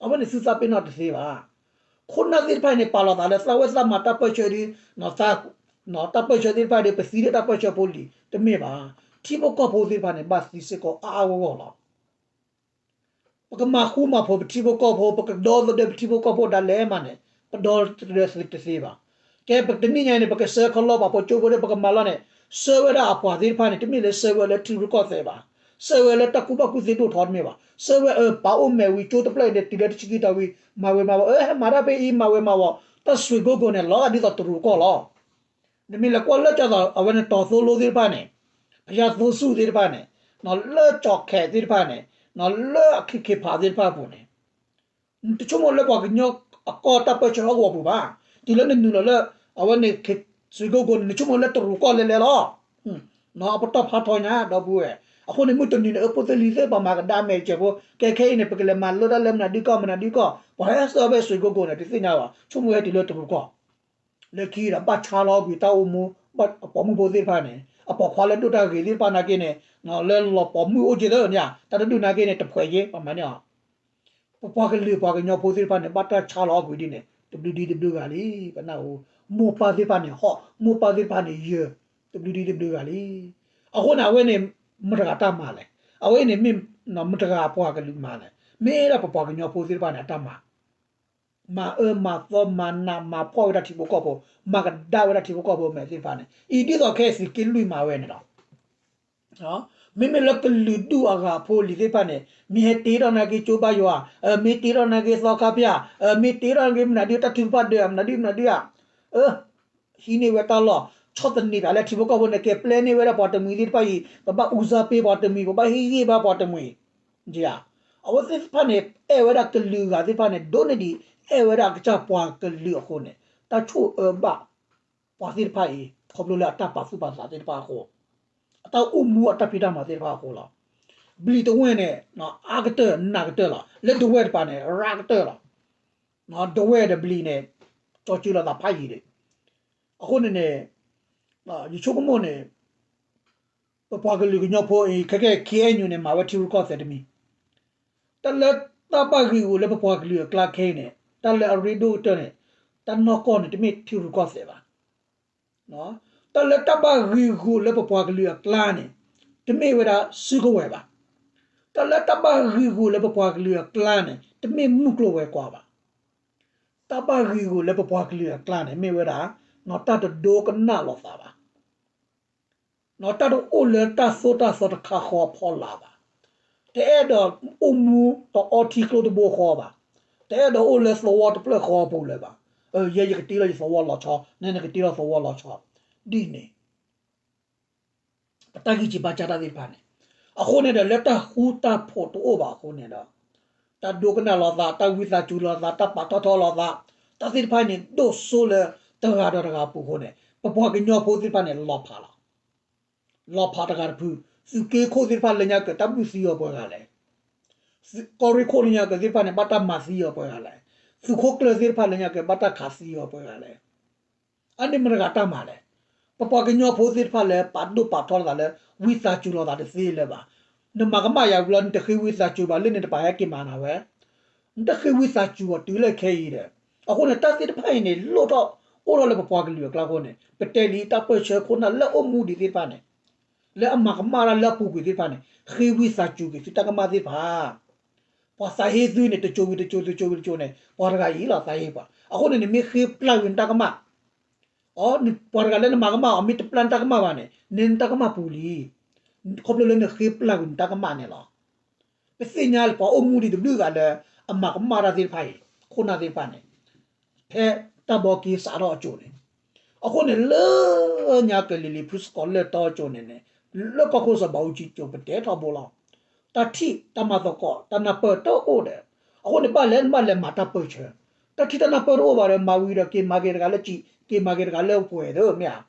အဝဲန့ၣ်သုသးပ့ၤနီၣ်တသ့ဘၣ်. ခိၣ်နၢ်သ့ၣ်တဖၣ်န့ၣ် ပာ်လီၤသးလၢသးဝဲသးမၤတၢ်ပၢၢ်ဆၢဒီး တၢ်ပၢၢ်ဆၢသ့ၣ်တဖၣ်ဒီး ပသံလၢတၢ်ပၢၢ်ဆၢဖိလံၤ တမ့ၢ်ဘၣ်. ထံဖိကီၢ်ဖိသ့ၣ်တဖၣ်န့ၣ် ဘၣ်သံစ့ၢ်ကီးအါအါဂီၢ်ဂီၢ်လီၤ. ပကမၤဃူမၤဖိးပထံဖိကီၢ်ဖိ, ပကဒီသဒၢပထံဖိကီၢ်ဖိဒၣ်လဲာ်မးန့ၣ် ပဒီသဒၢတသ့ဘၣ်. ကဲပတနံၣ်ညါန့ၣ် ပကဆှၢခီလီၢ်ပာ်ဖှိၣ်ကၠိဖိဒီး ပကမၤလီၤန့ၣ် ဆှၢဝဲဒၣ်အပှၤသ့ၣ်တဖၣ်န့ၣ် တမ့ၢ်လၢဆှၢဝဲလၢထံရူၢ်ကီၢ်သဲးဘၣ်. ဆှၢဝဲလၢတၢ်ကူၣ်ဘၣ်ကူၣ်သ့ဒိၣ်ထီတမ့ၢ်ဘၣ်. ဆှၢဝဲအပာ်အိၣ်မဲာ်ဝံၤကၠိတဖျၢၣ်အံၤန့ၣ် တုၤလၢတဆံခံတီၤဝံၤ မၤဝဲမၤဝီၤ, အဟဲမၤတၢ်ဖဲအံၤ မၤဝဲမၤဝီၤ, တၢ်စွ့ၤကိကိးန့ၣ် လီၤဂာ်ဒ်သိးတရူးကီၢ်လီၤ. နမ့ၢ်လဲၤကွၢ်လၢကၠီသး အဝဲန့ၣ်တီၤသိလိသ့ၣ်တဖၣ်န့ၣ်, ဘုရားသုံးဆူသ့ၣ်တဖၣ်န့ၣ်, လၢကၠီခဲသ့ၣ်တဖၣ်န့ၣ်, လၢအခ့ခ့ဖးသ့ၣ်တဖၣ်အပူၤန့ၣ် တဆိကမိၣ်လၢပှၤကညီအကီၢ်တၢ်ပၢၢ်ဆၢဟီၣ်ကဝီၤပူၤဘၣ်. တုၤလၢနနုာ်လီၤလၢ အဝဲန့ၣ် စွ့ၤကိကိးန့ၣ် နဆိကမိၣ်လၢတရူးကီၢ်လဲၤလဲၤလီၤ. အပတီၢ်ဖျါထီညါ ဒီပုၢ်ဝဲၢ်. အဃိန့ၣ် မုၢ်တနံၤန့ၣ် အဖိသ့ၣ်လံၤသ့ၣ် ပှၤမၤကဒါမဲာ်ကဲးဖိ ကဲခဲအံၤန့ၣ် ပကလဲၤမၤလိတၢ်လၢမနုၤဒုကီၢ် မနုၤဒုကီၢ် ပှၤဟဲစၢၤဖဲစွ့ၤကိကိးန့ၣ် တသ့ၣ်ညါဘၣ်. ဆိကမိၣ်ဝဲတုၤလၢတရူးကီၢ် လၢခံဒီး ဘၣ်ဆါလီၤကွံာ်တၢ်အိၣ်မူ, ပိာ်မုၣ်ဖိသ့ၣ်တဖၣ်န့ၣ်, အပိာ်ခွါလၢဒိၣ်တၢ်ဂ့ၤသ့ၣ်တဖၣ်နာ်က့န့ၣ်, လၢလီၤပိာ်မုၣ်အိၣ်က့ၤလၢန့ၣ်, တၢ်တဒူၣ်နာ်က့န့ၣ် တဖှဲးက့ၤ ပမၤန့ၢ်အီၤ. ပပှၤကလုာ်ပှၤကညီဖိသ့ၣ်တဖၣ်န့ၣ် ဘၣ်တၢ်ဆါလီၤကွံာ်ဒ်န့ၣ် တဘျုးဒံတဘျုးဂၤလံ. ပနၢ်ဟူ, မိၢ်ပၢ်သ့ၣ်တဖၣ်န့ၣ် ဟီၣ်, မိၢ်ပၢ်သ့ၣ်တဖၣ်န့ၣ် ယၢၤ, တဘျုးဒံတဘျုးဂၤလံ. အဃိန့ၣ် အဝဲန့ၣ် မတၤတဂၤတၢ်မၤလဲၣ်. အဝဲအံၤန့ၣ်မ့ၢ် မတၤတဂၤပှၤကလုာ်မၤလဲၣ်. မ့ၢ်ဒၣ်ပပှၤကညီဖိသ့ၣ်တဖၣ်န့ၣ် အတၢ်မၤ မၤအၢမၤသီ မၤနးမၤဖှီၣ်ဝဲဒၣ်ထံဖိကီၢ်ဖိ, မၤကဒါဝဲဒၣ်ထံဖိကီၢ်ဖိမဲာ်သ့ၣ်တဖၣ်န့ၣ်, အံၤဒ်သိးခဲအံၤသုးက့လွံၢ်မၤဝဲန့ၣ်လီၤ. မ့မ့ၢ်လၢကလုာ်ဒူၣ်အဂၤဖိလံၤသ့ၣ်တဖၣ်န့ၣ် မ့ၢ်ဟဲတ့ထီၣ်နာ်က့ကၠိဘါယွၤ, မ့ၢ်တ့ထီၣ်နာ်က့သီခါဖၠၣ်, မ့ၢ်တ့ထီၣ်နာ်က့မနုၤဒုတၢ်ထုကဖၣ်ဒၢး မနုၤဒုမနုၤဒုဧါ ဟံးန့ၢ်ဝဲတၢ်လီၢ်, ဆီၣ်သနံးတၢ်လၢထံဖိကီၢ်ဖိန့ၣ် ကဲပျဲန့ၢ်ဝဲဒၣ်ပှၤတမှံၤသ့ၣ်တဖၣ်အံၤ, ပဘၣ်အူစၢ်ပ့ၤပှၤတမှံၤ, ပဘၣ်ဟ့ၣ်ဂံၢ်ဘါပှၤတမှံၤ, အဝဲသ့ၣ်တဖၣ်န့ၣ် အဲၣ်ဝဲဒၣ်ကလုာ်အဂၤသ့ၣ်တဖၣ်န့ၣ် ဒိၣ်န့ၢ်ဒံး အဲၣ်ဝဲဒၣ်အကစၢ်ပှၤကလုာ်အဃိန့ၣ် တၢ်ဆိၣ်အၢဘၣ်ပှၤသ့ၣ်တဖၣ်အံၤ ခီဖျိလၢအတၢ်ပာ်သူၣ်ပာ်သးသ့ၣ်တဖၣ်အဃိ, အတၢ်အိၣ်မူအတၢ်ဖံးတၢ်မၤသ့ၣ်တဖၣ်အဃိလီၤ. ဘျံးတဝဲၢ်န့ၣ် အါကတၢၢ်နးကတၢၢ်လီၤ. လၢဒဝဲၢ်တပၤန့ၣ် ရးကတၢၢ်လီၤ. ဒဝဲၢ်ဒီးဘျံးန့ၣ် ကၠီကၠူလိာ်သးဖးယံာ်ဒံး. အဃိန့ၣ်န့ၣ် ယဆိကမိၣ်န့ၣ် ပပှၤကလုာ်ကညီဖိအံၤ ခဲကဲ ခ့ၣ်အဲၣ်ယူၣ်န့ၣ် မၤဝဲထံရူၢ်ကီၢ်သဲးတမံၤ, တၢ်လၢတၢ်ဘၣ်ဂံာ်ဂူာ်လၢပပှၤကလုာ်အကျါခဲအံၤန့ၣ် တၢ်လၢအရ့ဒိၣ်ကတၢၢ်န့ၣ် တၢ်နီၢ်ကီၢ်န့ၣ် တမ့ၢ်ထံရူၢ်ကီၢ်သဲးဘၣ်. တၢ်လၢတၢ်ဘၣ်ဂံာ်ဂူာ်လၢပပှၤကလုာ်အကျါန့ၣ် တမ့ၢ်ဝဲဒၣ်စုကဝဲၤဘၣ်. တၢ်လၢတၢ်ဘၣ်ဂံာ်ဂူာ်လၢပပှၤကလုာ်အကျါန့ၣ် တမ့ၢ်မုၢ်ကျိၤဝဲၤကွာ်ဘၣ်. တၢ်ဘၣ်ဂံာ်ဂူာ်လၢပပှၤကလုာ်အကျါန့ၣ် မ့ၢ်ဝဲဒၣ် တၢ်တဒိကနၣ်လိာ်သးဘၣ်. တၢ်တအိၣ်လၢတၢ်သိၣ်တၢ်သီတခါဃီအဖီလာ်ဘၣ်. တအဲၣ်ဒိးအိၣ်မူတအီထံကျိတဘိဃီဘၣ်. တအဲၣ်ဒိးအိၣ်လၢသဝီတဖျၢၣ်ဃီအပူၤလၢၤဘၣ်. ယဲယကတ့လီၤယသဝီလီၤဆီ, နနကတ့လီၤသဝီလီၤဆီ, ဒ်န့ၣ် ပတၢ်ဂံၢ်စၢ်ဘါစၢ်တၢ်သ့ၣ်တဖၣ်န့ၣ်, အဃိန့ၣ်ဒီး လၢတၢ်ဃူတၢ်ဖိးတအိၣ်ဘၣ်အဃိန့ၣ်ဒီး, တၢ်ဒိကနၣ်လိာ်သး, တၢ်ဝံသးစူၤလိာ်သး, တၢ်ပာ်ထီၣ်ထီလိာ်သး, တၢ်သ့ၣ်တဖၣ်အံၤန့ၣ် ဒိၣ်စိလၢတဂၤဒီးတဂၤအပူၤအဃိန့ၣ် ပပှၤကညီဖိသ့ၣ်တဖၣ်န့ၣ် လီၤဖးလီၤ. လီၤဖးတဂၤတဖု, သုးက့ခိၣ်သ့ၣ်တဖၣ်လၢညါက့ၤ တၢ်ဘုၣ်သံအီၤပှဲၤဂၤလဲၣ်. ကီၢ်ရ့ၣ်ခိၣ်လၢညါက့ၤသ့ၣ်တဖၣ်န့ၣ် ဘၣ်တၢ်မၤသံအီၤပှဲၤဂၤလဲၣ်. သုးခိၣ်ကျၢၢ်သ့ၣ်တဖၣ်လၢညါက့ၤ ဘၣ်တၢ်ခးသံအီၤပှဲၤဂၤလဲၣ်. အန့ၣ်မတၤတဂၤတၢ်မၤလဲၣ်. ပပှၤကညီဖိသ့ၣ်တဖၣ်လၢပာ်ဒိၣ်ပာ်ထီလိာ်သးလၢ ဝံသးစူၤလိာ်သးတသ့လၢၤဘၣ်. နမၤကမၣ်ယၤဝံၤလီၤ နတဃ့ဝံသးစူၤဘၣ် လၢန့ၣ်တပာ်ဟဲက့ၤမၤနၤဝဲ နတဃ့ဝံသးစူၤအီၤတုၤလၢခဲအံၤဒီး, အဃိန့ၣ် တၢ်သ့ၣ်တဖၣ်အံၤန့ၣ် လိၣ်ထီၣ်အိၣ်ထီၣ်လၢပပှၤကလုာ်အကျါအဃိန့ၣ် ပတဲလံ တၢ်ပၢၢ်ဆၢခိၣ်နၢ်လၢအိၣ်မူဒံးသ့ၣ်တဖၣ်န့ၣ်, လၢအမၤကမၣ်တၢ်လၢအပူၤကွံာ်သ့ၣ်တဖၣ်န့ၣ် ဃ့ဝံသးစူၤက့ၤသုတၢ်ကမၣ်သ့ၣ်တဖၣ်. ပှၤသးဟ့သုန့ၣ် တစိၤဝံၤတစိၤ တစိၤဝံၤတစိၤန့ၣ် ပှၤတဂၤအံၤလီၤသးဟ့ပှၤ. အဃိန့ၣ် နမ့ၢ်ဃ့ပျၢ်ကွံာ်နတၢ်ကမၣ် အ ပှၤတဂၤလၢနမၤကမၣ်အီၤ မ့ၢ်တပျၢ်နတၢ်ကမၣ်ဘၣ်န့ၣ် နတၢ်ကမၣ်ပူၤလံ. ခီဖျိလၢနဃ့ပျၢ်ကွံာ်နတၢ်ကမၣ်န့ၣ်လီၤ. ပသ့ၣ်ညါပှၤအိၣ်မူဒံးတဘျုးဂၤလၢ အမၤကမၣ်တၢ်သ့ၣ်တဖၣ်အံၤ ခိၣ်နၢ်သ့ၣ်တဖၣ်န့ၣ် ဖဲတၢ်ဘီက့ၤစးထီၣ်အစိၤန့ၣ်, အဃိန့ၣ်လၢ ညါကလံၤလံၤဖုစကီးလၢၢ်တီအစိၤန့ၣ်န့ၣ်, လၢကီၢ်ခိၣ်စီၤဘးအူကၠံအစိၤ ပတဲထီဘိလီၤ. တၢ်ထံၣ်တၢ်မၤသကိး တၢ်နၢ်ပၢၢ်တအိၣ်ဒီး, အဃိန့ၣ် ဘၣ်လဲၣ်နဘၣ်လဲၤမၤတၢ်ပၢၢ်ဆၢ, တၢ်ထံၣ်တၢ်နၢ်ပၢၢ်တအိၣ်ဘၣ်ဒီး မၤဝံၤဒီးက့ၤမၤက့ၤတဂၤလၢကံ, က့ၤမၤက့ၤတဂၤလၢပှဲၤဒီးမ့ၢ်ဧါ.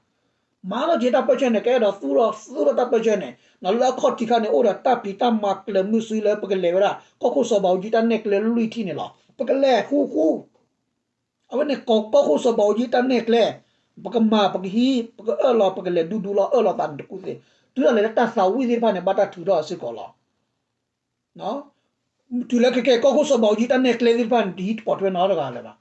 မၤထီၣ်က့ၤတၢ်ပၢၢ်ဆၢန့ၣ် ကအဲၣ်ဒိးသူၣ်ထီၣ်သူၣ်ထီၣ်တၢ်ပၢၢ်ဆၢန့ၣ် လၢအခီၣ်ထံးခါန့ၣ် အိၣ်ဒီးတၢ်ဖံးတၢ်မၤကျၢၤမုၢ်စုလၢပကလဲၤဝဲဒၣ် ကီၢ်ခိၣ်စီၤဘးအူကၠံတၢ်နဲၣ်ကျဲလွံၢ်ထံၣ်န့ၣ်လီၤ. ပကလဲၤဃူဃူ အဝဲန့ၣ် ကီၢ်ခိၣ်စီၤဘးအူကၠံတၢ်နဲၣ်ကျဲ, ပကမၤပကဟံး ပကအၢၣ်လီၤ ပကလဲၤဒူဒူလီၤအၢၣ်လီၤသးန့ၣ်တကူၣ်သ့, တုၤဒၣ်လဲာ်လၢတၢ်သးဝံၣ်သ့ၣ်တဖၣ်န့ၣ် ဘၣ်တၢ်ထုးထီၣ်စ့ၢ်ကီးလီၤ. တုၤလၢခဲကဲ ကီၢ်ခိၣ်စီၤဘးအူကၠံတၢ်နဲၣ်ကျဲသ့ၣ်တဖၣ်န့ၣ် တဟံးတပိာ်ထွဲနီတဂၤလၢၤဘၣ်.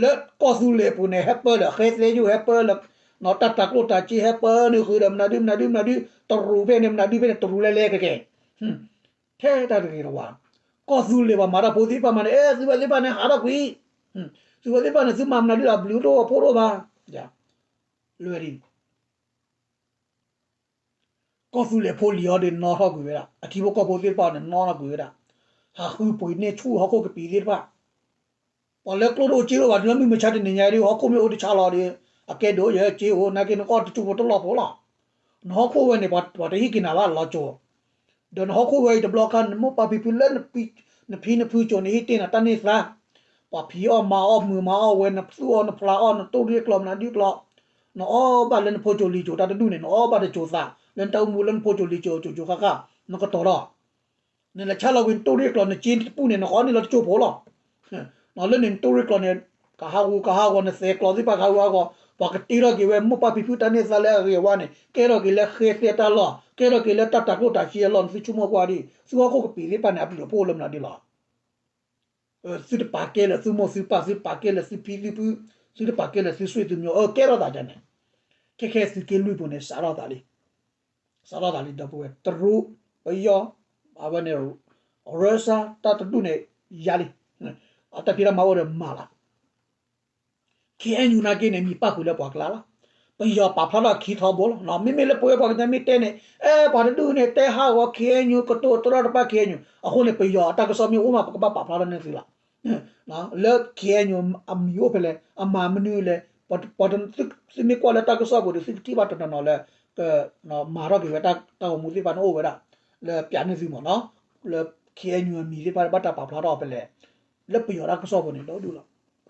လၢကီၢ်သူလ့ၤအပူၤန့ၣ် ဟဲပၢလၢဃဲသဲယိၣ် ဟဲပၢလၢ တၢ်တၤကျိၣ်တၤစ့ ဟဲပၢန့ၣ်ဃုာ်ဒီး မနုၤဒု မနုၤဒု မနုၤဒု တရူးဖဲန့ၣ် မနုၤဒုဖဲန့ၣ် တရူးလဲၤလဲၤကကဲ ထဲတၢ်တဂ့ၤတဝါ, ကီၢ်သူလ့ၤပှၤမၤတၢ်ဖိသ့ၣ်တဖၣ်မးန့ၣ် အဲ သုဝဲသ့ၣ်တဖၣ်န့ၣ် ဟးထီၣ်ကွံာ်, သုဝဲသ့ၣ်တဖၣ်န့ၣ် သုမၤမနုၤဒု အဘျုးတအိၣ်အဖှိၣ်တအိၣ်ဘၣ်. လွဲၢ်ဒ် ကီၢ်သူလ့ၤဖိလံၤအီၤဒီး နီၣ်ထီၣ်ကွံာ်ဝဲဒၣ်, အထံဖိကီၢ်ဖိသ့ၣ်တဖၣ်န့ၣ် နီၣ်ထီၣ်ကွံာ်ဝဲဒၣ်, ဟးဃုပှ့ၤန့ၢ်ဆူၣ်ဟီၣ်ခိၣ်ကပံာ်သ့ၣ်တဖၣ်, ပှၤလၢကျိၣ်တအိၣ်စ့တအိၣ်ဘၣ် တုၤလၢမုၢ်မဆါတနံၤညါဒီး ဟီၣ်ခိၣ်မ့ၢ်အိၣ်တဆါလီၤဒီး အကဲဒိၣ်ယဲစ့အိၣ် နာ်က့နကအီၣ်တကၠိဖိတလီၢ်ဖိလီၤ. နဟီၣ်ခိၣ်ဝဲန့ၣ် ပှၤတဟ့ၣ်က့ၤနၤဘၣ်လီၤကၠိ, ဒီးနဟီၣ်ခိၣ်ဝဲအံၤတဘျီခါ နမိၢ်ပၢ်ဖံဖုလၢ နဖံနဖုကၠိန့ၣ် ဟ့ၣ်တ့ၢ်နၤတၢ်န့ၢ်သါ, ပှၤဖံးအီၣ်မၤအီၣ်မုာ်မၤအီၣ်ဝဲ နသူၣ်အီၣ်နဖျးအီၣ် နတိၢ်ရ့ၣ်ကျီၤမနုၤဒုကျီၤ, နအီၣ်ဘၣ်လၢနဖိကၠိလံၤကၠိတၢ်တဒူၣ်န့ၣ် နအီၣ်ဘၣ်တကၠိသး လၢနတၢ်အိၣ်မူလၢနဖိကၠိလံၤကၠိကၠိကၠိဃၣ်ဃၣ် နကတီၤထီၣ် နလဲၤဆါလီၤကွံာ်နတိၢ်ရ့ၣ်ကျီၤ နစ့တပူၤန့ၣ် နကအီၣ်န့ၢ်လီၤတကၠိဖိလီၤ. လၢန့ၣ်နတိၢ်ရ့ၣ်ကျီၤန့ၣ် ကဟးဂူာ်ကဟးဂီၤ နသဲးကျိးသ့ၣ်တဖၣ်ကဟးဂူာ်ဟးဂီၤ ပှၤကတ့ထီၣ်က့ၤဝဲ မိၢ်ပၢ်ဖံဖုတၢ်န့ၢ်သါလၢအဂ့ၤအဝါန့ၣ် ကဲထီၣ်က့ၤလၢဃဲသဲတၢ်လီၢ် ကဲထီၣ်က့ၤလၢတၢ်တၤကျိၣ်တၤစ့အလီၢ် နသုဆိကမိၣ်ကွၢ်ဒံး သုဟီၣ်ခိၣ်ကပံာ်သ့ၣ်တဖၣ်န့ၣ် အဘျုးအဖှိၣ်လၢမနုၤဒ်လီၤ. သုတပာ်ကဲလၢသုမိၢ်သုပၢ် သုတပာ်ကဲလၢသုဖံသုဖု သုတပာ်ကဲလၢသုဆွေသုမျိုး အကဲထီၣ်သးဒ်န့ၣ် ခဲခဲသုးက့လွံၢ်ပူၤန့ၣ် စးထီၣ်သးလံ စးထီၣ်သးလံ ဒီပုၢ်ဝဲၢ် တရူး ပယီၤ အဝဲန့ၣ် ရၢစၢ် တၢ်တဒူၣ်န့ၣ် ယၤလံ အတၢ်ဖံးတၢ်မၤအိၣ်ဒီးမၤလီၤ ခ့ၣ်အဲၣ်ယူၣ် နာ်က့န့ၣ် မံၤပၣ်ဃုာ်လၢပှၤကျါလီၤ. ပယီၤပာ်ဖျါထီၣ်ခံထီဘိလီၤ. မ့မ့ၢ်လၢပဝဲပှၤကညီမ့ၢ်တဲန့ၣ် အဲ ပှၤတဒူၣ်န့ၣ် တဲဟးဂီၤ ခ့ၣ်အဲၣ်ယူၣ် ကတိၤတရီတပါ ခ့ၣ်အဲၣ်ယူၣ် အဃိန့ၣ် ပယီၤအတၢ်ကစီၣ်မ့ၢ်အိၣ်မး ပကဘၣ်ပာ်ဖျါထီၣ်န့ၢ်သုလီၤ. လၢ ခ့ၣ်အဲၣ်ယူၣ် အမံၤအိၣ်ဖဲလဲၣ် အမၤမနုၤလဲၣ် ပှၤ သုမ့ၢ်ကွၢ်လၢတၢ်ကစီၣ်ပူၤဒီး သုကထံၣ်ဘၣ်တနီၤနီၤလၢ မၤထီၣ်က့ၤဝဲတၢ်ဂီၤမူသ့ၣ်တဖၣ်န့ၣ်အိၣ်ဝဲဒၣ် လၢပျးန့ၢ်သုမ့ၢ်နီၤ လၢ ခ့ၣ်အဲၣ်ယူၣ် အမံၤသ့ၣ်တဖၣ် ဘၣ်တၢ်ပာ်ဖျါထီၣ်ဖဲလဲၣ် လၢပယီၤတၢ်ကစီၣ်ပူၤန့ၣ် ဒီဒူၣ်လီၤ.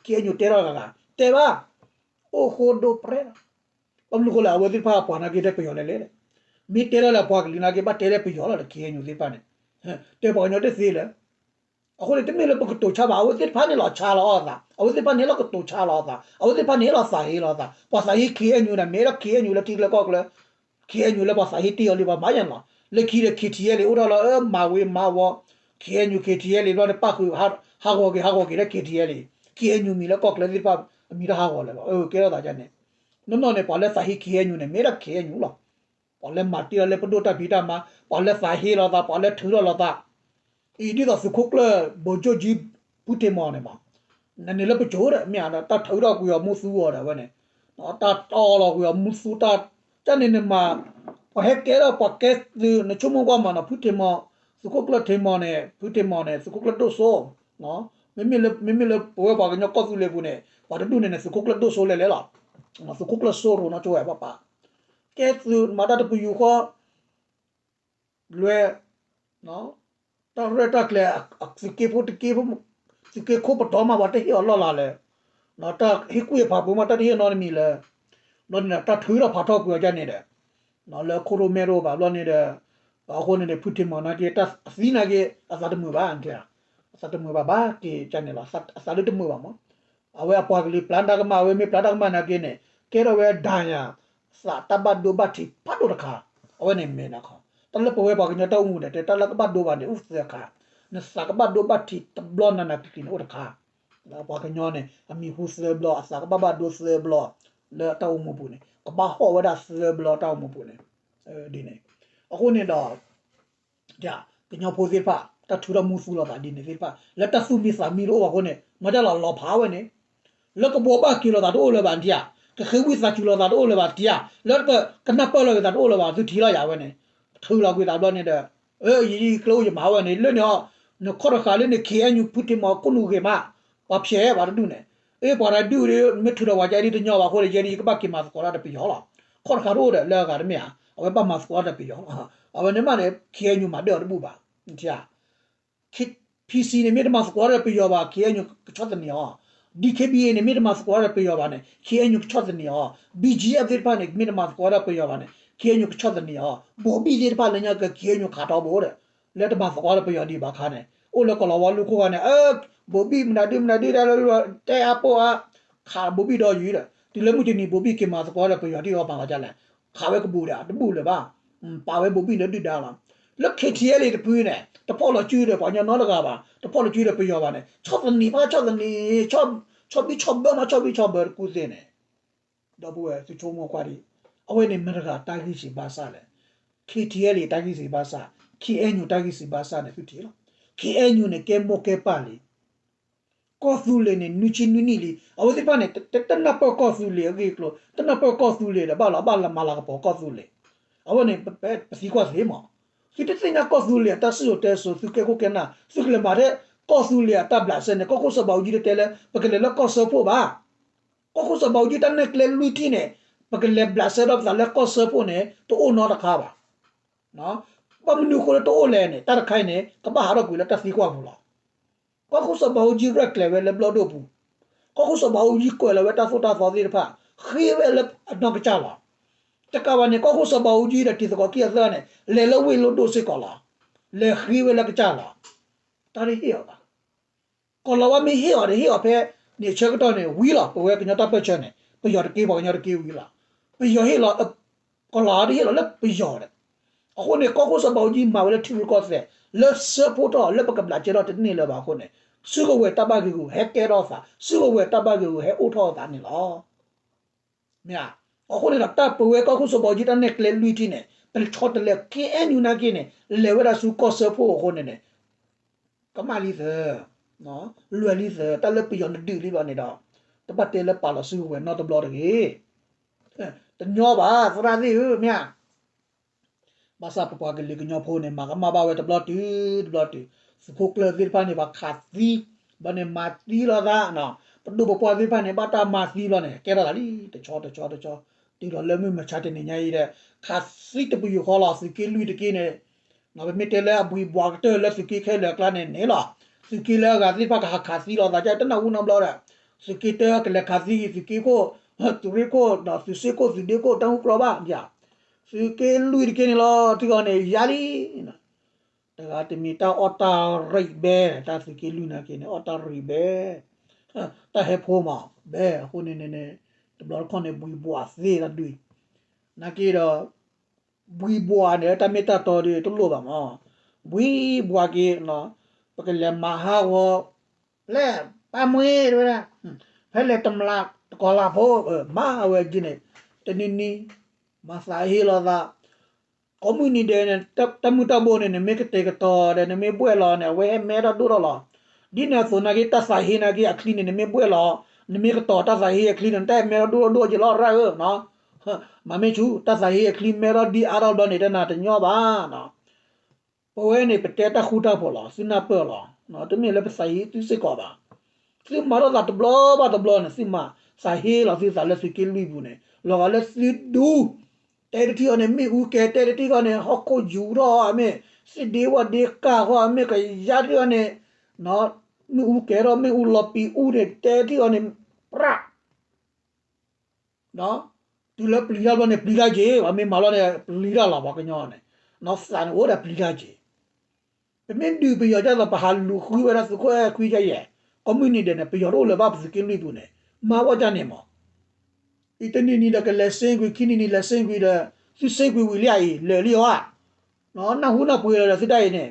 ခ့ၣ်အဲၣ်ယူၣ် တဲထီၣ်ဂၤဂၤ တဲဘၣ် အိၣ်ဃိဒိၣ်ပြဲလီၤ. ဘၣ်မနုၤဃိလဲၣ် အဝဲသ့ၣ်တဖၣ်ပှၤနာ်က့တဲပယီၤလဲၣ်လဲၣ် မ့ၢ်တဲထီၣ်လၢပှၤကလုာ်နာ်က့ ဘၣ်တဲလၢပယီၤလီၤဒီး ခ့ၣ်အဲၣ်ယူၣ် သ့ၣ်တဖၣ်န့ၣ် တဲပှၤကညီတသ့လၢၤ အဃိန့ၣ် တမ့ၢ်လၢပကတိၤဆါဘၣ် အဝဲသ့ၣ်တဖၣ်န့ၣ်လီၤဆါလီၤအီၣ်သး အဝဲသ့ၣ်တဖၣ်န့ၣ်လီၤကတိၤဆါလီၤအီၣ်သး အဝဲသ့ၣ်တဖၣ်န့ၣ်လီၤသးဟ့လီၤအီၣ်သး ပှၤသးဟ့ ခ့ၣ်အဲၣ်ယူၣ် န့ၣ် မ့ၢ်လၢ ခ့ၣ်အဲၣ်ယူၣ် လၢထံကျါကီၢ်ကျါ ခ့ၣ်အဲၣ်ယူၣ် လၢပှၤသးဟ့တ့ၢ်အီၤလံ ပှၤမၤယါန့ၣ်လီၤ. လၢခံဒီး ခ့ၣ်ထံၣ်အဲၣ်လ့ၣ် အိၣ်ထီၣ်လီၤ အၢ မၤဝ့ၤမၤဝီၤ ခ့ၣ်အဲၣ်ယူၣ် ခ့ၣ်ထံၣ်အဲၣ်လ့ၣ် ဘျီန့ၣ် ပၣ်ဃုာ် ဟးဂီၤက့ၤ ဟးဂီၤက့ၤလၢ ခ့ၣ်ထံၣ်အဲၣ်လ့ၣ် ခ့ၣ်အဲၣ်ယူၣ် မံၤလၢကီၢ်ကျါသ့ၣ်တဖၣ် အမံၤတၢ်ဟးဂီၤလၢၤလီၤ. အၢ ကဲထီၣ်သးဒ်န့ၣ် နီၢ်နီၢ်န့ၣ် ပှၤလၢသးဟ့ ခ့ၣ်အဲၣ်ယူၣ် န့ၣ် မ့ၢ်ဒၣ် ခ့ၣ်အဲၣ်ယူၣ် လီၤ. ပှၤလၢမၤတ့ၢ်လီၤလၢပဒိၣ်တၢ်ဖံးတၢ်မၤ ပှၤလၢသးဟ့လီၤသး ပှၤလၢထုးထီၣ်လီၤသး အံၤဒ်သိးသုးခိၣ်ကျၢၢ် ဗိုလ်ချုပ်ကြီး ဖုထံးမီၢ် န့ၣ်မး နန့ၣ်လၢပစိၤဒီး မ့ၢ်ဧါ တၢ်ထုးထီၣ်ကွံာ်အီၤမူသူအီၤဒီး အဝဲန့ၣ် တၢ်တီလီၤကွံာ်အီၤမူသူတၢ် တၢ်န့ၣ်န့ၣ်မး ပှၤဟဲကဲထီၣ်ပှၤကဲသုး နဆိကမိၣ်ကွၢ်မးနီၤ ဖုထံးမီၢ် သုးခိၣ်ကျၢၢ်ထံးမီၢ်န့ၣ် ဖုထံးမီၢ်န့ၣ် သုးခိၣ်ကျၢၢ်ဒိၣ်စိ မ့မ့ၢ်လၢ မ့မ့ၢ်လၢပဝဲပှၤကညီကီၢ်သူလ့ၤပူၤန့ၣ် ပှၤတဒူၣ်န့ၣ်န့ၣ် သုးခိၣ်ကျၢၢ်ဒိၣ်စိလဲၤလဲၤလီၤ. သုးခိၣ်ကျၢၢ်စိရိၤနီၢ်ကၠိဝဲပှၤပာ်, ကဲသုးမၤတၢ်တပယူာ်ဃီ လွဲ တၢ်ရဲၣ်တၢ်ကျဲၤ သုးက့ဖိတက့ဖိ သုးက့ခိၣ်ပတီၢ်မး ပှၤတဟ့ၣ်အီၤလီၢ်လၤလၢ တၢ်ဟ့ၣ်ကူၣ်ဟ့ၣ်ဖးပူၤမး တၢ်တဟ့ၣ်နီတမံၤလၢ ဘျီန့ၣ် တၢ်ထုးထီၣ်ဖးထီၣ်ကွံာ်အီၤဒ်န့ၣ်ဒီး လၢခိၣ်ရိၣ်မဲရိၣ်ဘၣ်ဘျီန့ၣ်ဒီး အဃိန့ၣ်ဒီး ဖုထံမီၤနာ်က့ အသံနာ်က့ အသးတမုာ်ဘၣ် အသးတမုာ်ဘၣ်ဘၣ်က့ၤကန့ၣ်လီၤ အသးဒ်တမုာ်ဘၣ်မး အဝဲအပှၤကလုာ်ပျၢ်တၢ်ကမၣ် အဝဲမ့ၢ်ပျၢ်တၢ်ကမၣ်နာ်က့န့ၣ် ကဲထီၣ်ဝဲဒၣ်ယၤ သးတၢ်ဘၣ်ဒိဘၣ်ထံးဖးဒိၣ်တခါ အဝဲန့ၣ်မ့ၢ်နခီ တၢ်လၢပဝဲပှၤကညီတၢ်အိၣ်မူဒီး တဲတၢ်လၢကဘၣ်ဒိဘၣ်န့ၣ် အိၣ်သၢခါ, နသးကဘၣ်ဒိဘၣ်ထံးတဘျီနးနးကျံၤကျံၤန့ၣ်အိၣ်တခါ, ပှၤကညီန့ၣ် အမံၤဟူသၢဘျီ အသးကဘၣ်ဘၣ်ဒိသၢဘျီ လၢတၢ်အိၣ်မူပူၤန့ၣ် ကဘၣ်ဟီၣ်ဝဲဒၣ်သၢဘျီတၢ်အိၣ်မူပူၤန့ၣ်, ဒ်န့ၣ်, အဃိန့ၣ်ဒီး ကညီဖိသ့ၣ်တဖၣ် တၢ်ထုးထီၣ်မူသူလိာ်သးဒ်န့ၣ်သ့ၣ်တဖၣ် လၢတၢ်သူၣ်မံသးမံတအိၣ်ဘၣ်အဃိန့ၣ် မၤတၢ်လီၤလီၤဖးဝဲန့ၣ်, လၢကဘှီဘၣ်က့ၤလိာ်သးတအိၣ်လၢၤဘၣ်တံၢ်ဧါ, ကဃ့ဝံသးစူၤလိာ်သးတအိၣ်လၢၤဘၣ်တံၢ်ဧါ, လၢကနၢ်ပၢၢ်လိာ်က့ၤသးတအိၣ်လၢၤဘၣ် သုထံၣ်လီၤယၤဝဲန့ၣ်, ထုးလီၤကွံာ်သးဘျီန့ၣ်ဒီး, ယကျဲအိၣ်ယမၤဝဲန့ၣ် လၢန့ၣ်အီၤ, နခီၣ်တဃာ်လၢန့ၣ် ခ့ၣ်အဲၣ်ယူၣ် ဖုထံမီၤခိၣ်နူာ်ဂ့ၤမး, ပှၤဖျဲးပှၤတဒူၣ်န့ၣ်, အ့ ပှၤတဒူၣ်ဒ် မ့ၢ်ထုးထီၣ်ပှၤကဲဒ်တညီဘၣ်အဃိဒီး ယဲဒ်ယကဘၣ်က့ၤမၤသကိးတၢ်ဒီးပယီၤလီၤ, ခီၣ်တဃာ်တအိၣ်ဒီးလၢအဂၤတမ့ၢ်ဧါ, အဝဲဘၣ်မၤသကိးတၢ်ဒီးပယီၤလီၤ, အဝဲန့ၣ်မးန့ၣ် ခ့ၣ်အဲၣ်ယူၣ်မၤဒၢၣ်အီၤတဘူၣ်ဘၣ်, ထံၣ်ဧါ PC န့ၣ်မ့ၢ်တမၤသကိးတၢ်ဒီးပယီၤဘၣ် ခ့ၣ်အဲၣ်ယူၣ်ကဆီၣ်သနံးအီၤ, DKBA န့ၣ် မ့ၢ်တမၤသကိးတၢ်ဒီးပယီၤဘၣ်န့ၣ် ခ့ၣ်အဲၣ်ယူၣ်ကဆီၣ်သနံးအီၤ, BGF သ့ၣ်တဖၣ်န့ၣ် မ့ၢ်တမၤသကိးတၢ်ဒီးပယီၤဘၣ်န့ၣ် ခ့ၣ်အဲၣ်ယူၣ်ကဆီၣ်သနံးအီၤ, ဘိၤဘံၣ်သ့ၣ်တဖၣ်လၢညါက ခ့ၣ်အဲၣ်ယူၣ်ခးထီဘိဒီး လၢတမၤသကိးတၢ်ဒီးပယီၤဒံးဘၣ်ခါန့ၣ် အိၣ်လၢကီၢ်လီၤဝါလူၢ်ခိၣ်ဂၤန့ၣ် အၢ ဘိၤဘံၣ်မနုၤဒုမနုၤဒု တဲအါပိၢ်အါ, ခးဘိၤဘံၣ်ဒီးယုာ်ဒီး တုၤလၢမုၢ်တနံၤဘိၤဘံၣ်က့ၤမၤသကိးဒီးပယီၤဒံးအီၤပာ်လီၤဒ်လဲၣ်, ခးဝဲကဘူးဒီးတဘူးလၢၤဘၣ်, ပာ်ဝဲဘိၤဘံၣ်လၢဒုၣ်ဒါလီၤ, လၢ KTLA တဖုန့ၣ် တဖီၣ်လီၤစုဒီးပှၤကညီနီတဂၤဘၣ်, တဖီၣ်လီၤစုဒီးပယီၤဘၣ်န့ၣ် ဆီၣ်သနံးဖးဆီၣ်သနံး, ဆီၣ်ဘံၣ်ဆီၣ်ဘၢမး ဆီၣ်ဘံၣ်ဆီၣ်ဘၢတကူသ့န့ၣ်, ဒီပုၢ်ဝဲၢ်သုဆိကမိၣ်ကွၢ်ဒံး, အဝဲန့ၣ်မတၤတဂၤတၢ်ဂံၢ်စှၤဘါစၢ်လဲၣ်, KTLA တၢ်ဂံၢ်စှၤဘါစၢ်, ခ့ၣ်အဲၣ်ယူၣ်တၢ်ဂံၢ်စှၤဘါစၢ်န့ၣ် သုထံၣ်လီၤ, ခ့ၣ်အဲၣ်ယူၣ်န့ၣ် ကဲမိၢ်ကဲပၢ်လံ ကီၢ်သူလ့ၤန့ၣ် နွံဆံနွံနံၣ်လံ, အဝဲသ့ၣ်တဖၣ်န့ၣ် တနၢ်ပၢၢ်ကီၢ်သူလ့ၤအဂ့ၢ်အကျိၤ, တနၢ်ပၢၢ်ကီၢ်သူလ့ၤဒီး ဘၣ်လီၤဘၣ်လီၤမၤလၤကပီၤကီၢ်သူလ့ၤ, အဝဲန့ၣ် ပသံကွၢ်သ့မး, သုတသ့ၣ်ညါကီၢ်သူလ့ၤအတၢ်စံၣ်စိၤတဲစိၤ သုကဲခိၣ်ကဲနၢ် သုကလဲၤမၤထဲ ကီၢ်သူလ့ၤအတၢ်ဘျးစဲန့ၣ် ကီၢ်ခိၣ်စီၤဘးအူကၠံတတဲလၢ ပကလဲၤလၢကီၢ်စၢဖှိၣ်ဘၣ်, ကီၢ်ခိၣ်စီၤဘးအူကၠံတၢ်နဲၣ်ကျဲလွံၢ်ထံၣ်န့ၣ် ပကလဲၤဘျးစဲထီၣ်ပသးလၢကီၢ်စၢဖှိၣ်န့ၣ် တအိၣ်နီတခါဘၣ် ဘၣ်မနုၤအဃိလၢတအိၣ်လဲၣ်န့ၣ် တၢ်တခါအံၤန့ၣ် ကဘၣ်ဟးထီၣ်ကွံာ်လၢတၢ်သံကွၢ်ပူၤလီၤ. ကီၢ်ခိၣ်စီၤဘးအူကၠံရဲၣ်ကျဲၤဝဲလၢဘျီၣ်ဒိၣ်ပူၤ, ကီၢ်ခိၣ်စီၤဘးအူကၠံကွဲးလီၤဝဲတၢ်သိၣ်တၢ်သီသ့ၣ်တဖၣ် ဃ့ဝဲလၢအနီၢ်ကစၢ်လီၤ. တကးဘၣ်န့ၣ် ကီၢ်ခိၣ်စီၤဘးအူကၠံဒီးတံၤသကိးခံဂၤသၢဂၤန့ၣ် လဲၤလၢဝ့ၢ်လိၣ်ဒိၣ်စ့ၢ်ကီးလီၤ. လဲၤဃ့ဝဲလၢကစၢ်လီၤ. တၢ်တဟ့ၣ်အီၤဘၣ် ကီၢ်လီၤဝါမ့ၢ်ဟ့ၣ်အီၤဒီး ဟ့ၣ်အီၤဖဲန့ၣ် အဆၢကတီၢ်န့ၣ် ဝံၤလီၤ. ပဝဲကညီတၢ်ပၢၢ်ဆၢန့ၣ် ပယီၤတက့ ပှၤကညီတက့ဝံၤလီၤ. ပယီၤဟ့ၣ်လီၤ, ကီၢ်လီၤဝါတဟ့ၣ်လီၤလၢပယီၤဒီး, အဃိန့ၣ် ကီၢ်ခိၣ်စီၤဘးအူကၠံမၤဝဲလၢထံရူၢ်ကီၢ်သဲး လၢစၢဖှိၣ်ထီၣ်လၢပကဘျးစဲထီၣ်တန့ၢ်လၢၤဘၣ်အဃိန့ၣ် စုကဝဲၤတၢ်ဘၣ်ဂ့ၤဂူာ်ဟဲကဲထီၣ်သး, စုကဝဲၤတၢ်ဘၣ်ဂ့ၤဂူာ်ဟဲအိၣ်ထီၣ်သးန့ၣ်လီၤ. မ့ၢ်ဧါ, အဃိန့ၣ်ဒီး တၢ်ပဝဲကီၢ်ခိၣ်စီၤဘးအူကၠံတၢ်နဲၣ်ကျဲလွံၢ်ထံၣ်န့ၣ် ပဆီတလဲ ခ့ၣ်အဲၣ်ယူၣ်နာ်က့န့ၣ် လဲၤဝဲဒၣ်ဆူကီၢ်စၢဖှိၣ်အဃိန့ၣ်န့ၣ် ကမၣ်လံသၢ, လွဲၤလံသၢ, တၢ်လၢပယီၤနဒုးလံဘျီန့ၣ်ဒီး တဘၣ်တဲလၢပာ်လီၤစုကဝဲၤနီတဘျီတဂ့ၤ. တညီဘၣ် သရၣ်သ့ၣ်ဧၢ, မ့ၢ်ဧါ. ဘၣ်ဆၣ်ပပှၤကလုာ်ကညီဖိန့ၣ် မၤကမၣ်ဘၣ်ဝဲတဘျီတုၤ တဘျီတုၤ, သုးခိၣ်ကျၢၢ်သ့ၣ်တဖၣ်န့ၣ် ပှၤခးသံ, ဘျီန့ၣ်မၤသံလိာ်သး, ပဒိၣ်ပပှၢ်သ့ၣ်တဖၣ်န့ၣ် ဘၣ်တၢ်မၤသံဘျီန့ၣ် ကဲထီၣ်သးလံ တဆီတဆီတဆီ, တုၤလီၤလၢမုၢ်မဆါတနံၤညါအံၤဒီး ခးသံတပယူာ်ဃီလီၤ သုးက့လွံၢ်တက့န့ၣ် ပမ့ၢ်တဲလၢအဘှံးဘှးကတၢၢ်လၢသုးက့ခဲလၢာ်အကျါန့ၣ်န့ၣ်လီၤ. သုးက့လၢအဂၤသ့ၣ်တဖၣ်ကဟးခးသံလိာ်သး တနၢ်ဟူနီတဘျီဒီး သုးက့တၢကလဲၤခးသံ သုးက့ခိၣ်, သုးရ့ၣ်ခိၣ်, သုးစ့ခိၣ်, သုးဒ့ခိၣ် တၢ်ဟူကျိဘၣ်, သုးက့လွံၢ်တက့န့ၣ်လီၤ ထံဂီၤန့ၣ် ယၤလံ တဂၤတမံၤတၢ်အီၣ်တၢ်ရံးဘဲ, တၢ်သုးက့လွံၢ်နာ်က့န့ၣ် အီၣ်တၢ်ရံးဘဲ, တၢ်ဟဲဖိမး ဘဲအဃိန့ၣ်န့ၣ် တဘျီတခီၣ်န့ၣ် ဘှံးဘှးသ့တၢ်ဒုး, နာ်က့ဒီး ဘှံးဘှးန့ၣ် တၢ်မ့ၢ်တၢ်တီဒီးတလိၣ်ဘၣ်မး, ဘှံးဘှးက့ၤ, ပကလဲၤမၤဟးဂီၤ, ဖဲလဲၣ်ပၢ်မှ့တဝဲဒၣ်, ဖဲလဲၣ်တမျးတကီၤလၢ်ဖိ, မၤဝဲက့ၤန့ၣ်, တနံၤနံၤ, မၤသးဟ့လိာ်သး ကိးမုၢ်နံၤဒဲးန့ၣ် တၢ်မုၢ်တၢ်ဘိန့ၣ် နမ့ၢ်ကတဲာ်ကတီၤဒီး နမ့ၢ်ဘှဲၣ်လီၤန့ၣ် အဝဲဟဲမဲထီၣ်ဒိၣ်ထီၣ်လီၤ. ဒ်န့ၣ်အသိးနာ်က့ တၢ်သးဟ့နာ်က့ အချံန့ၣ် နမ့ၢ်ဘှဲၣ်လီၤ, နမ့ၢ်ကတီၤတၢ်သးဟ့အချံန့ၣ် တၢ်ဟဲမဲထီၣ်ဒိၣ်ထီၣ်ဒိၣ်ထီၣ်က့ၤလီၤရၣ်ဧၢ, မၤမ့ၢ်ဆူၣ် တၢ်သးဟ့အချံမဲထီၣ်ဒ်အါထီၣ်ဘျီန့ၣ် တနၤတညီဘၣ် ပဝဲန့ၣ် ပတဲတၢ်ဃူတၢ်ဖိးလီၤ, သုနၢ်ပၢၢ်လီၤ, တမ့ၢ်လၢပသးဟ့သုစ့ၢ်ကီးဘၣ်. သုမၤထီၣ်သးတဘျီဘၣ်တဘျီန့ၣ် သုမၤသးဟ့လီၤသုသးလၢသုးက့လွံၢ်ပူၤန့ၣ် လီၤဂာ်လၢသုဒူ တဲတထံၣ်အီၤန့ၣ် မ့ၣ်အူကဲၤ တဲတထံၣ်အီၤန့ၣ် ဟီၣ်ခိၣ်ယူၤထီၣ်အီၤမ့ၢ် စ့ဒ့ဝၣ်ဒ့ကၢ်ဃီအီၤမ့ၢ် ကယါတထံၣ်အီၤန့ၣ် မ့ၣ်အူကဲၤထီၣ် မ့ၣ်အူလီၤပံၤအူန့ၣ် တဲတထံၣ်အီၤန့ၣ် ပြး တုၤလၢပျံၤတၢ်ဘျီန့ၣ် ပျံၤတၢ်က့ၤ ပှၤမ့ၢ်မၤလီၤန့ၣ် ပျံၤတၢ်လီၤ ပှၤကညီန့ၣ် နီၢ်သးန့ၣ်အိၣ်ဒီးပျံၤတၢ်က့ၤ ပမ့ၢ်ဒုးပယီၤဒ်သိး ပဟးလူၤဃုဝဲဒၣ်သုးခိၣ်အဲၣ်ခွံကယဲၢ် ကိးမုၢ်နံၤဒဲးန့ၣ် ပယီၤတအိၣ်လၢၤဘၣ်ပသုးက့လွံၢ်ပူၤန့ၣ် မၤဝဲဒ်န့ၣ်မး အံၤတနံၤနံၤဒီးကလဲၤစ့ကွံာ် ခံနံၤနံၤလဲၤစ့ကွံာ်ဒီး သုစ့ကွံာ်ဝံၤလံဧါအံၤ လၢာ်လံဧါ နၢ်ဟူနၢ်ပှ့ၤလီၤဒီးသုတၢ်အံၤန့ၣ်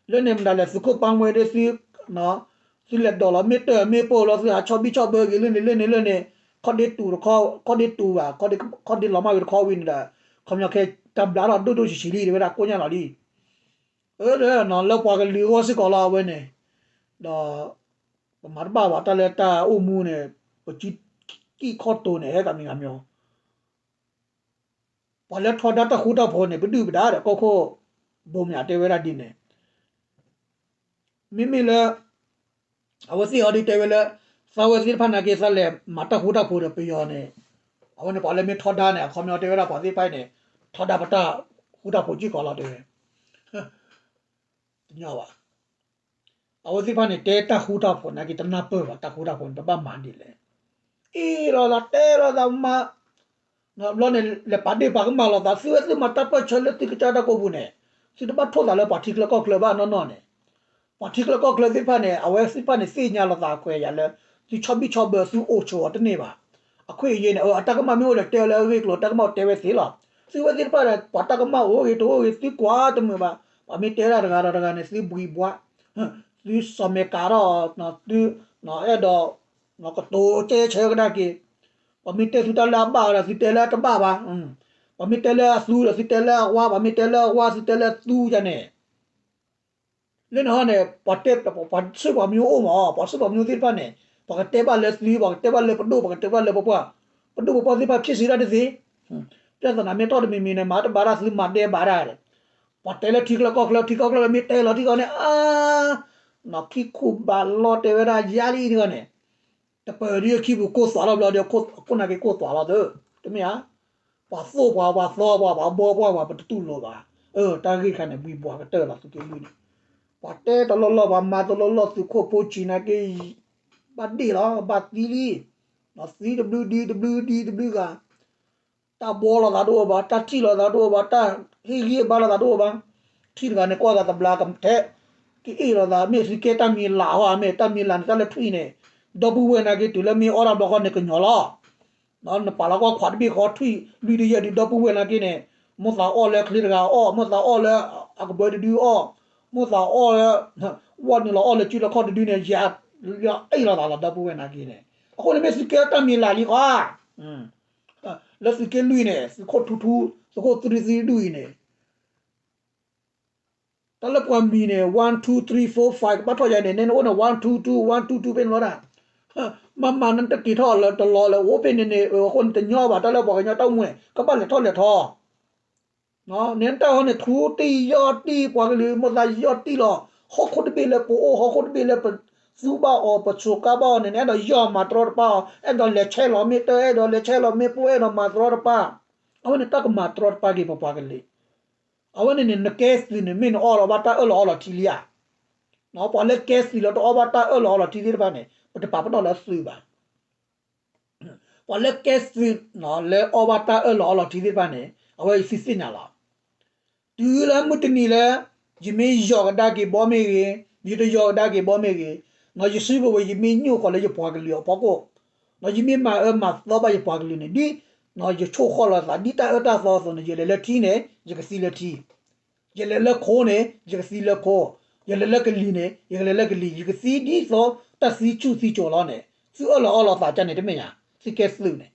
လၢန့ၣ်မတၤလဲၣ် သုးခိၣ်ပၢ်ဝဲဒၣ်သု သုလဲၤဒိးလီၤမ့ၢ်တၢ်မ့ၢ်ပိၢ်လီၤ သုဟးဆီဘံၣ်ဆီဘၢက့ၤလၢန့ၣ်လၢန့ၣ်လၢန့ၣ် ခီၣ်ဒ့တူာ်တခီ ခီၣ်ဒ့တူာ်ဘၣ် ခီၣ်ဒ့လီၤမၢ်ဝံၤတခီဝံၤန့ၣ်ဒီး ခီပညီခဲတၢ်ဘျါထီၣ်ဒိၣ်ဒိၣ်ဆံးဆံးလံ တဲဝဲဒၣ်ကိညါလီၤလံ အၢ လၢပှၤကလုာ်အဂီၢ်စ့ၢ်ကီးလီၤအဝဲန့ၣ် ဒီး ပမၤတဘၣ်ဘၣ်တၢ်လၢတၢ်အိၣ်မူန့ၣ် ပစုကံၢ်ခီၣ်တိၤန့ၣ် ဟဲကမံၤကမံၤ ပှၤလၢထီဒါတၢ်ဃူတၢ်ဖိးန့ၣ် ပဒုၣ်ပဒါဒီးကီၢ်ခိၣ် ဘိးမၠးတဲဝဲဒၣ်ဒ်န့ၣ် မ့မ့ၢ်လၢ အဝဲသ့ၣ်အီၤဒ်တဲဝဲလၢ သးဝဲသ့ၣ်တဖၣ်နာ်က့ သးလဲၤမၤတၢ်ဃူတၢ်ဖိးဒီးပယီၤန့ၣ် အဝဲန့ၣ်ပှၤလၢမ့ၢ်ထီဒါန့ၣ် အခီပညီတဲဝဲဒၣ်ပှၤသ့ၣ်တဖၣ်အံၤန့ၣ် ထီဒါပတၢ်ဃူတၢ်ဖိးစ့ၢ်ကီးလီၤတဲဝဲ တညီဘၣ် အဝဲသ့ၣ်တဖၣ်န့ၣ် တဲတၢ်ဃူတၢ်ဖိးနာ်က့တနၢ်ပၢၢ်ဘၣ် တၢ်ဃူတၢ်ဖိးန့ၣ် ပဘၣ်မၤဒ်လဲၣ် အ့ၣ်လိာ်သးတဲလိာ်သးမၤ ဘျီန့ၣ် လဲၤပာ်ဒ့ၣ်ပာ်ကမၣ်လိာ်သး သုဝဲသုမၤတၢ်ပၢၢ်ဆၢလၢသုကစၢ်တၢ်ကိးပူၤန့ၣ် သုတဘၣ်ထိၣ်သးလၢပှၤထံချၢကီၢ်ချၢဘၣ်နီၢ်နီၢ်န့ၣ် ပှၤထံချၢကီၢ်ချၢသ့ၣ်တဖၣ်န့ၣ် အဝဲသ့ၣ်တဖၣ်န့ၣ် သ့ၣ်ညါလိာ်သးခွဲးယာ်လၢ သုဆီဘံၣ်ဆီဘၢသုအိၣ်ဆိးအီၤတန့ၢ်ဘၣ်. အခွင့်အရေးန့ၣ် အတၢ်ကမၣ်မ့ၢ်အိၣ်ဒီး တဲအီၤလၢအဂ့ၢ်အကျိၤ တၢ်ကမၣ်အိၣ်တဲဝဲသ့လီၤ. သုဝဲသ့ၣ်တဖၣ်န့ၣ် ပှၤတၢ်ကမၣ်အိၣ်ဂ့ၤတအိၣ်ဂ့ၤ သုကွၢ်တမုာ်ဘၣ်. ပှၤမ့ၢ်တဲတၢ်တဂၤဒီးတဂၤန့ၣ် သုဘှံးဘှး သုစီၤမဲာ်ကးထီၣ် သု အဲၣ်ဒိး ကတိၤကဲဆၢကဒါက့ၤ ပှၤမ့ၢ်တဲသုတၢ်လၢအဘၣ်ဒီး သုတဲလၢအတဘၣ်ဘၣ်. ပှၤမ့ၢ်တဲလၢအသူဒီး သုတဲလၢအဝါ, ပှၤမ့ၢ်တဲလၢအဝါ သုတဲလၢသူယၤန့ၣ် လၢနဟီန့ၣ် ပှၤတဲ ပှၤဆှၢပှၤမညိအိၣ်မး, ပှၤဆှၢပှၤမညိသ့ၣ်တဖၣ်န့ၣ် ပှၤကတဲဘၣ်လၢသု, ပှၤကတဲဘၣ်လၢပဒိၣ်, ပှၤကတဲဘၣ်လၢပပှၢ်, ပဒိၣ်ပပှၢ်သ့ၣ်တဖၣ် ဖြစ်စေတတ်တသ့. ပြဿနာမ့ၢ်ထီၣ်တမံၤမံၤန့ၣ် မၤတဘၣ်တၢ် သုမၤဒဲးဘၣ်တၢ်ဒီး ပှၤတဲလၢထံချၢကီၢ်ချၢ, ထံချၢကီၢ်ချၢမ့ၢ်တဲလီၤထံဂီၢ်န့ၣ် အါ, နီၢ်ခံခူၣ်ဘၣ်လီၤတဲဝဲဒၣ် ယါလံထံဂီၢ်န့ၣ် တပၢၢ်ဒ်အခံပူၤ ကိၢ်သွးလီၤဘျီဒီး ခိၣ်နၢ်က့ၤကိၢ်သွးလီၤသၢ, တမ့ၢ်ဧါ. ပှၤသိၣ်ပှၤ, ပှၤသီပှၤ, ပှၤဘီပှၤ, ပှၤပတတူၢ်လိာ်ဘၣ်. အၢ တၢ်ဂ့ၢ်ခါန့ၣ် ဘှံးဘှးကတၢၢ်လီၤ သုးက့လွံၢ်န့ၣ်. ပှၤတဲတလီၢ်လီၢ် ပှၤမၤတလီၢ်လီၢ် သုးခိၣ်ဖိဆံးနာ်က့ ဘၣ်ဒ့ၣ်လီၤ ဘၣ်သံလံ. သံတဘျုးဒံတဘျုးဒံတဘျုးဂၤ တၢ်ဘှီလိာ်သးတအိၣ်ဘၣ်, တၢ်ထံၣ်လိာ်သးတအိၣ်ဘၣ်, တၢ်ဟ့ၣ်ဂံၢ်ဘါလိာ်သးတအိၣ်ဘၣ်. ထံၣ်တဂၤန့ၣ် ကွၢ်ဂၤတဘျါကထဲ ကအ့ၣ်လိာ်သး မ့ၢ်သုကဲတၢ်မံၤလၢ်ဟီ မ့ၢ်တၢ်မံၤလၢ်န့ၣ် တၢ်လၢထွံၣ်န့ၣ် ဒီပုၢ်ဝဲၢ်နာ်က့ တုၤလၢမ့ၢ်အီၣ်တၢ်ဘျီဃီန့ၣ် ကညီၤလီၤ. နပာ်လီၤကွၢ်ခွးတဘ့ၣ်ဃီ ထွံၣ်လွံၢ်ဒုယဲၢ်ဒု ဒီပုၢ်ဝဲၢ်နာ်က့န့ၣ် မိၢ်သးအီၣ်လၢချ့တဂၤအီၣ်, မိၢ်သးအီၣ်လၢအကဘၢတဒုအီၣ်, မိၢ်သးအီၣ်လၢ ဝီၢ်နုာ်လီၤအီၣ်လၢစုလီၢ်ခီၣ်တဒုန့ၣ် ယၤအ့ၣ်လိာ်သးလီၤ ဒီပုၢ်ဝဲၢ်နာ်က့န့ၣ်. အဃိန့ၣ်မ့ၢ်သုကဲတၢ်မံၤလၢ်လံဃီ လၢသုးက့လွံၢ်န့ၣ် သုးခိၣ်ထူထူ သုးခိၣ်သရံသရံဒူၣ်အံၤန့ၣ် တၢ်လၢပှၤမံၤန့ၣ် one two three four five ကဘၣ်ထီၣ်ယၤန့ၣ် နဲနအိၣ်န့ၣ် one two two one two two ဖဲန့ၣ်လီၤဒၣ်. မၤမၤနတက့ၤထီၣ်လၢတလီၤလၢအိၣ်ဖဲန့ၣ်န့ၣ် အဃိန့ၣ်တညီဘၣ် တၢ်လၢပှၤကညီတၢ်အိၣ်မူန့ၣ် ကဘၣ်လဲၤထီၣ်လဲၤထီ နတၢ်ဟီန့ၣ်ထူတံၢ်ယီၢ်တံၢ်ပှၤကလုာ် မိၢ်သးယီၢ်တံၢ်လီၤ. ဟီၣ်ခိၣ်တဘ့ၣ်လၢပအိၣ် ဟီၣ်ခိၣ်တဘ့ၣ်လၢပသူဘၣ်အီၤ ပဆိးကါဘၣ်အီၤန့ၣ် နအဲၣ်ဒိးယီၢ်မၤတရီတပါအီၤ အဲၣ်ဒိးလဲၤဆဲးလီၤမ့ၢ်တၢ် အဲၣ်ဒိးလဲၤဆဲးလီၤမ့ၢ်ပိၢ် အဲၣ်ဒိးမၤတရီတပါ. အဝဲန့ၣ်တၢ်ကမၤတရီတပါက့ၤပပှၤကလုာ် အဝဲန့ၣ်န့ၣ် နကဲသုးန့ၣ် မ့ၢ်နအီၣ်လီၤဘၣ်တၢ်အၢၣ်လီၤအီလီၤထံလံဧါ. ပှၤလၢကဲသုးလၢတအီၣ်ဘၣ်တၢ်အၢၣ်လီၤအီလီၤထံသ့ၣ်တဖၣ်န့ၣ် ပတပာ်ပနီၣ်လၢသုးဘၣ်. ပှၤလၢကဲသုးလၢအီၣ်ဘၣ်တၢ်အၢၣ်လီၤအီလီၤထံသ့ၣ်တဖၣ်န့ၣ် အဝဲအံၤသုသ့ၣ်ညါလီၤ. တုၤလၢမုၢ်တနံၤလၢ ယမ့ၢ်ယီၢ်ကဒါက့ၤဘီမ့ၢ်ဂ့ၤ, ယတယီၢ်ကဒါက့ၤဘီမ့ၢ်ဂ့ၤ, ယစုကဝဲၤ ယမ့ၢ်ညိၣ်ဃီၤလၢယပှၤကလုာ်အဖီခိၣ်, ယမ့ၢ်မၤအၢမၤသီဘၣ်ယပှၤကလုာ်န့ၣ် ဒ်ယဆိၣ်ဃီၣ်လီၤသး ဒ်တၢ်အၢတၢ်သီအသိးန့ၣ် ယလဲၤလၢထံန့ၣ် ယကသံလၢထံ, ယလဲၤလၢခိန့ၣ် ယကသံလၢခိ, ယလဲၤလၢကလံၤန့ၣ် ယကလဲၤလၢကလံၤ ယကသံဒ်သိးတၢ်သံဆူၣ်သံကၠိၤလီၤန့ၣ် သုအၢၣ်လီၤအီလီၤသးကန့ၣ် တမ့ၢ်ညါ သုကဲသုးန့ၣ်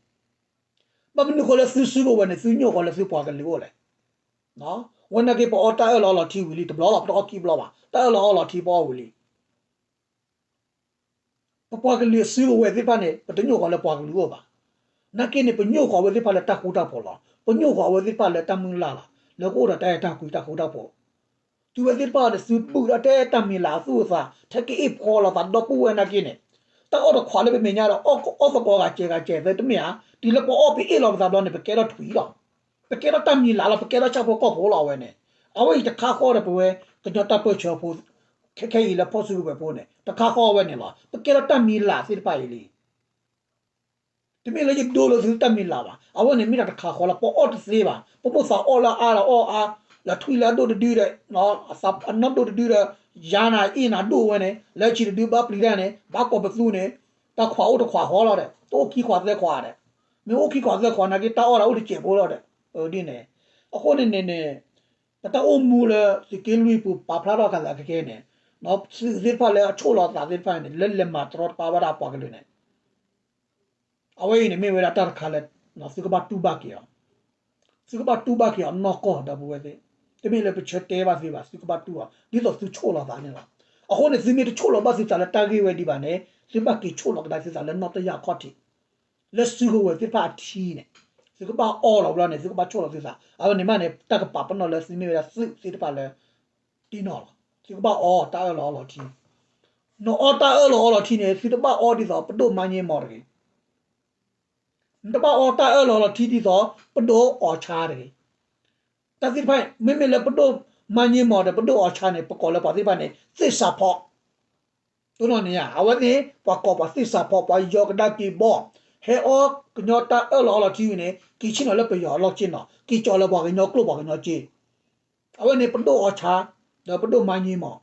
ဘၣ်မနုၤဃိလၢသုစုကဝဲၤန့ၣ် သုညိၣ်ဃီၤလၢသုပှၤကလုာ်အိၣ်လဲၣ်. ဝဲနာ်က့ ပအီၣ်တၢ်အၢၣ်လီၤအီလီၤထံဝံၤလံ တဘျီလီၤ ပတအီၣ်ခံဘျီဘၣ် တၢ်အၢၣ်လီၤအီလီၤထံပအီၣ်ဝံၤလံ. ပပှၤကလုာ်အစုကဝဲၤသ့ၣ်တဖၣ်န့ၣ် ပတညိၣ်ဃီၤလၢပှၤကလုာ်အိၣ်ဘၣ်. နာ်က့န့ၣ် ပညိၣ်ဃီၤဝဲသ့ၣ်တဖၣ်လၢတၢ်ဃူတၢ်ဖိးလီၤ. ပညိၣ်ဃီၤဝဲသ့ၣ်တဖၣ်လၢတၢ်မုၢ်လၢ်လီၤ. လၢကအိၣ်ဒီးတၢ်အဲၣ်တၢ်ကွံတၢ်ဃူတၢ်ဖိး သုဝဲသ့ၣ်တဖၣ်ဒီးသုဘုၣ်ဒီးထဲတၢ်မံၤလၢအသူၣ်အသး ထဲကအ့ၣ်ဖှီလီၤသးဒီပုၢ်ဝဲၢ်နာ်က့န့ၣ်, တၢ်အီၣ်တခွးလၢပမဲာ်ညါဒီး အီၣ်သကိးဂၤစဲးဂၤစဲးသၢတမ့ၢ်ဧါ, တုၤလၢပအီၣ်ပအ့ၣ်လီၤပသးဘျီန့ၣ် ပကဲထီၣ်ထွံၣ်လီၤ. ပကဲထီၣ်တၢ်မံၤလၢ်လီၤ, ပကဲထီၣ်ဆၣ်ဖိကီၢ်ဖိလီၤ အဝဲန့ၣ်. အဝဲအံၤတခါဃီဒီးပဝဲ ကညီတၢ်ပၢၢ်ဆၢဖိ ခဲခဲအံၤလၢဖီၣ်စုကဝဲၤဖိန့ၣ် တခါဃီအဝဲန့ၣ်လီၤ. ပကဲထီၣ်တၢ်မံၤလၢ်သ့ၣ်တဖၣ်အံၤလံ. တမ့ၢ်လၢယဒိလၢသုတၢ်မံၤလၢ်ဘၣ်. အဝဲန့ၣ်မ့ၢ်တၢ်တခါဃီလီၤ, ပအီၣ်တသ့ဘၣ်. ပမိၢ်သးအီၣ်လၢအါဒီးအီၣ်အါ, လၢထွံၣ်လၢအဒိၣ်တဒုဒီး အနီၢ်ဒိၣ်တဒုဒီး ယၤနၤအ့ၣ်နၤဒိၣ်ဝဲန့ၣ်, လၢဆံးတဒုဘၣ်ပျံၤတၢ်န့ၣ် ဘၣ်ကိးပသူန့ၣ်, တၢ်ခွးအိၣ်တခွးဃီလီၤဒီး တအိၣ်ခံခွးသၢခွးဒီး, မ့ၢ်အိၣ်ခံခွးသၢခွးနာ်က့ တၢ်အီၣ်ဒၣ်အိၣ်တစဲးဖိလီၤဒီး, ဒ်န့ၣ်. အဃိန့ၣ်န့ၣ်န့ၣ် ပတၢ်အိၣ်မူလၢသုးက့လွံၢ်ပူၤ ပာ်ဖျါထီၣ်ခဲလၢာ်ခဲကဲန့ၣ်, သုးသ့ၣ်တဖၣ်လၢအဆိၣ်လီၤသးသ့ၣ်တဖၣ်န့ၣ် လၢလဲၤမၤတရီတပါဝဲဒၣ်ပှၤကလုာ်န့ၣ် အဝဲအံၤန့ၣ်မ့ၢ်ဝဲဒၣ်တၢ်တခါလၢ သုကဘၣ်တူၢ်ဘၣ်က့ၤအီၤ, သုကဘၣ်တူၢ်ဘၣ်က့ၤအီၤနီၢ်ကီၢ်ဒီပုၢ်ဝဲၢ်သ့ၣ်, တမ့ၢ်လၢပဆၢတဲဘၣ်သုဘၣ်, သုကဘၣ်တူၢ်အီၤ ဒ်သိးသုဆိၣ်လီၤသးန့ၣ်လီၤ. အဃိန့ၣ် သုမ့ၢ်တဆိၣ်လီၤဘၣ်သုသးလၢတၢ်ဂ့ၢ်ဝဲဒံးဘၣ်န့ၣ် သုဘၣ်က့ၤဆိၣ်လီၤကဒါသုသးလၢနီၢ်တယၢ်အခီၣ်ထံး လၢစုကဝဲၤသ့ၣ်တဖၣ်အထံန့ၣ်, သုကဘၣ်အီလီၤဘျီန့ၣ် သုကဘၣ်ဆိၣ်လီၤသုသး, အဝဲန့ၣ်မးန့ၣ် တၢ်ကပာ်ပနီၣ်လၢသုမ့ၢ်ဝဲဒၣ်သုးသ့ၣ်တဖၣ်လၢ တံၢ်နီၣ်လီၤ. သုကဘၣ်အီတၢ်အၢၣ်လီၤအီလီၤထံ, နအီတၢ်အၢၣ်လီၤအီလီၤထံန့ၣ် သုတဘၣ်အီဒ်သိးပဒိၣ်မၤည့မီၤတဂ့ၤ. နတဘၣ်အီတၢ်အၢၣ်လီၤအီလီၤထံဒ်သိး ပဒိၣ်အီၣ်ဆါတဂ့ၤ. တၢ်သ့ၣ်တဖၣ် မ့မ့ၢ်လၢပဒိၣ်မၤည့မီၤဒီး ပဒိၣ်အီၣ်ဆါန့ၣ် ပကိးလၢပှၤသ့ၣ်တဖၣ်န့ၣ် သ့ၣ်စးဖီ, တိၢ်နီၣ်န့ၣ်ဧါ, အဝဲသ့ၣ် ပှၤကိးပှၤသ့ၣ်စးဖီ, ပှၤယီၤကဒါက့ၤဘီ, ဟဲအီကညီတၢ်အၢၣ်လီၤအီလီၤထံဝံၤန့ၣ် က့ၤဆ့ၣ်နီၤလၢပယီၤအလီၢ်က့နီၤ, က့ၤကၠီၤလၢပှၤကညီကျိာ်ပှၤကညီစ့, အဝဲန့ၣ်ပဒိၣ်အီၣ်ဆါ ဒီးပဒိၣ်မၤည့မီၤ မ့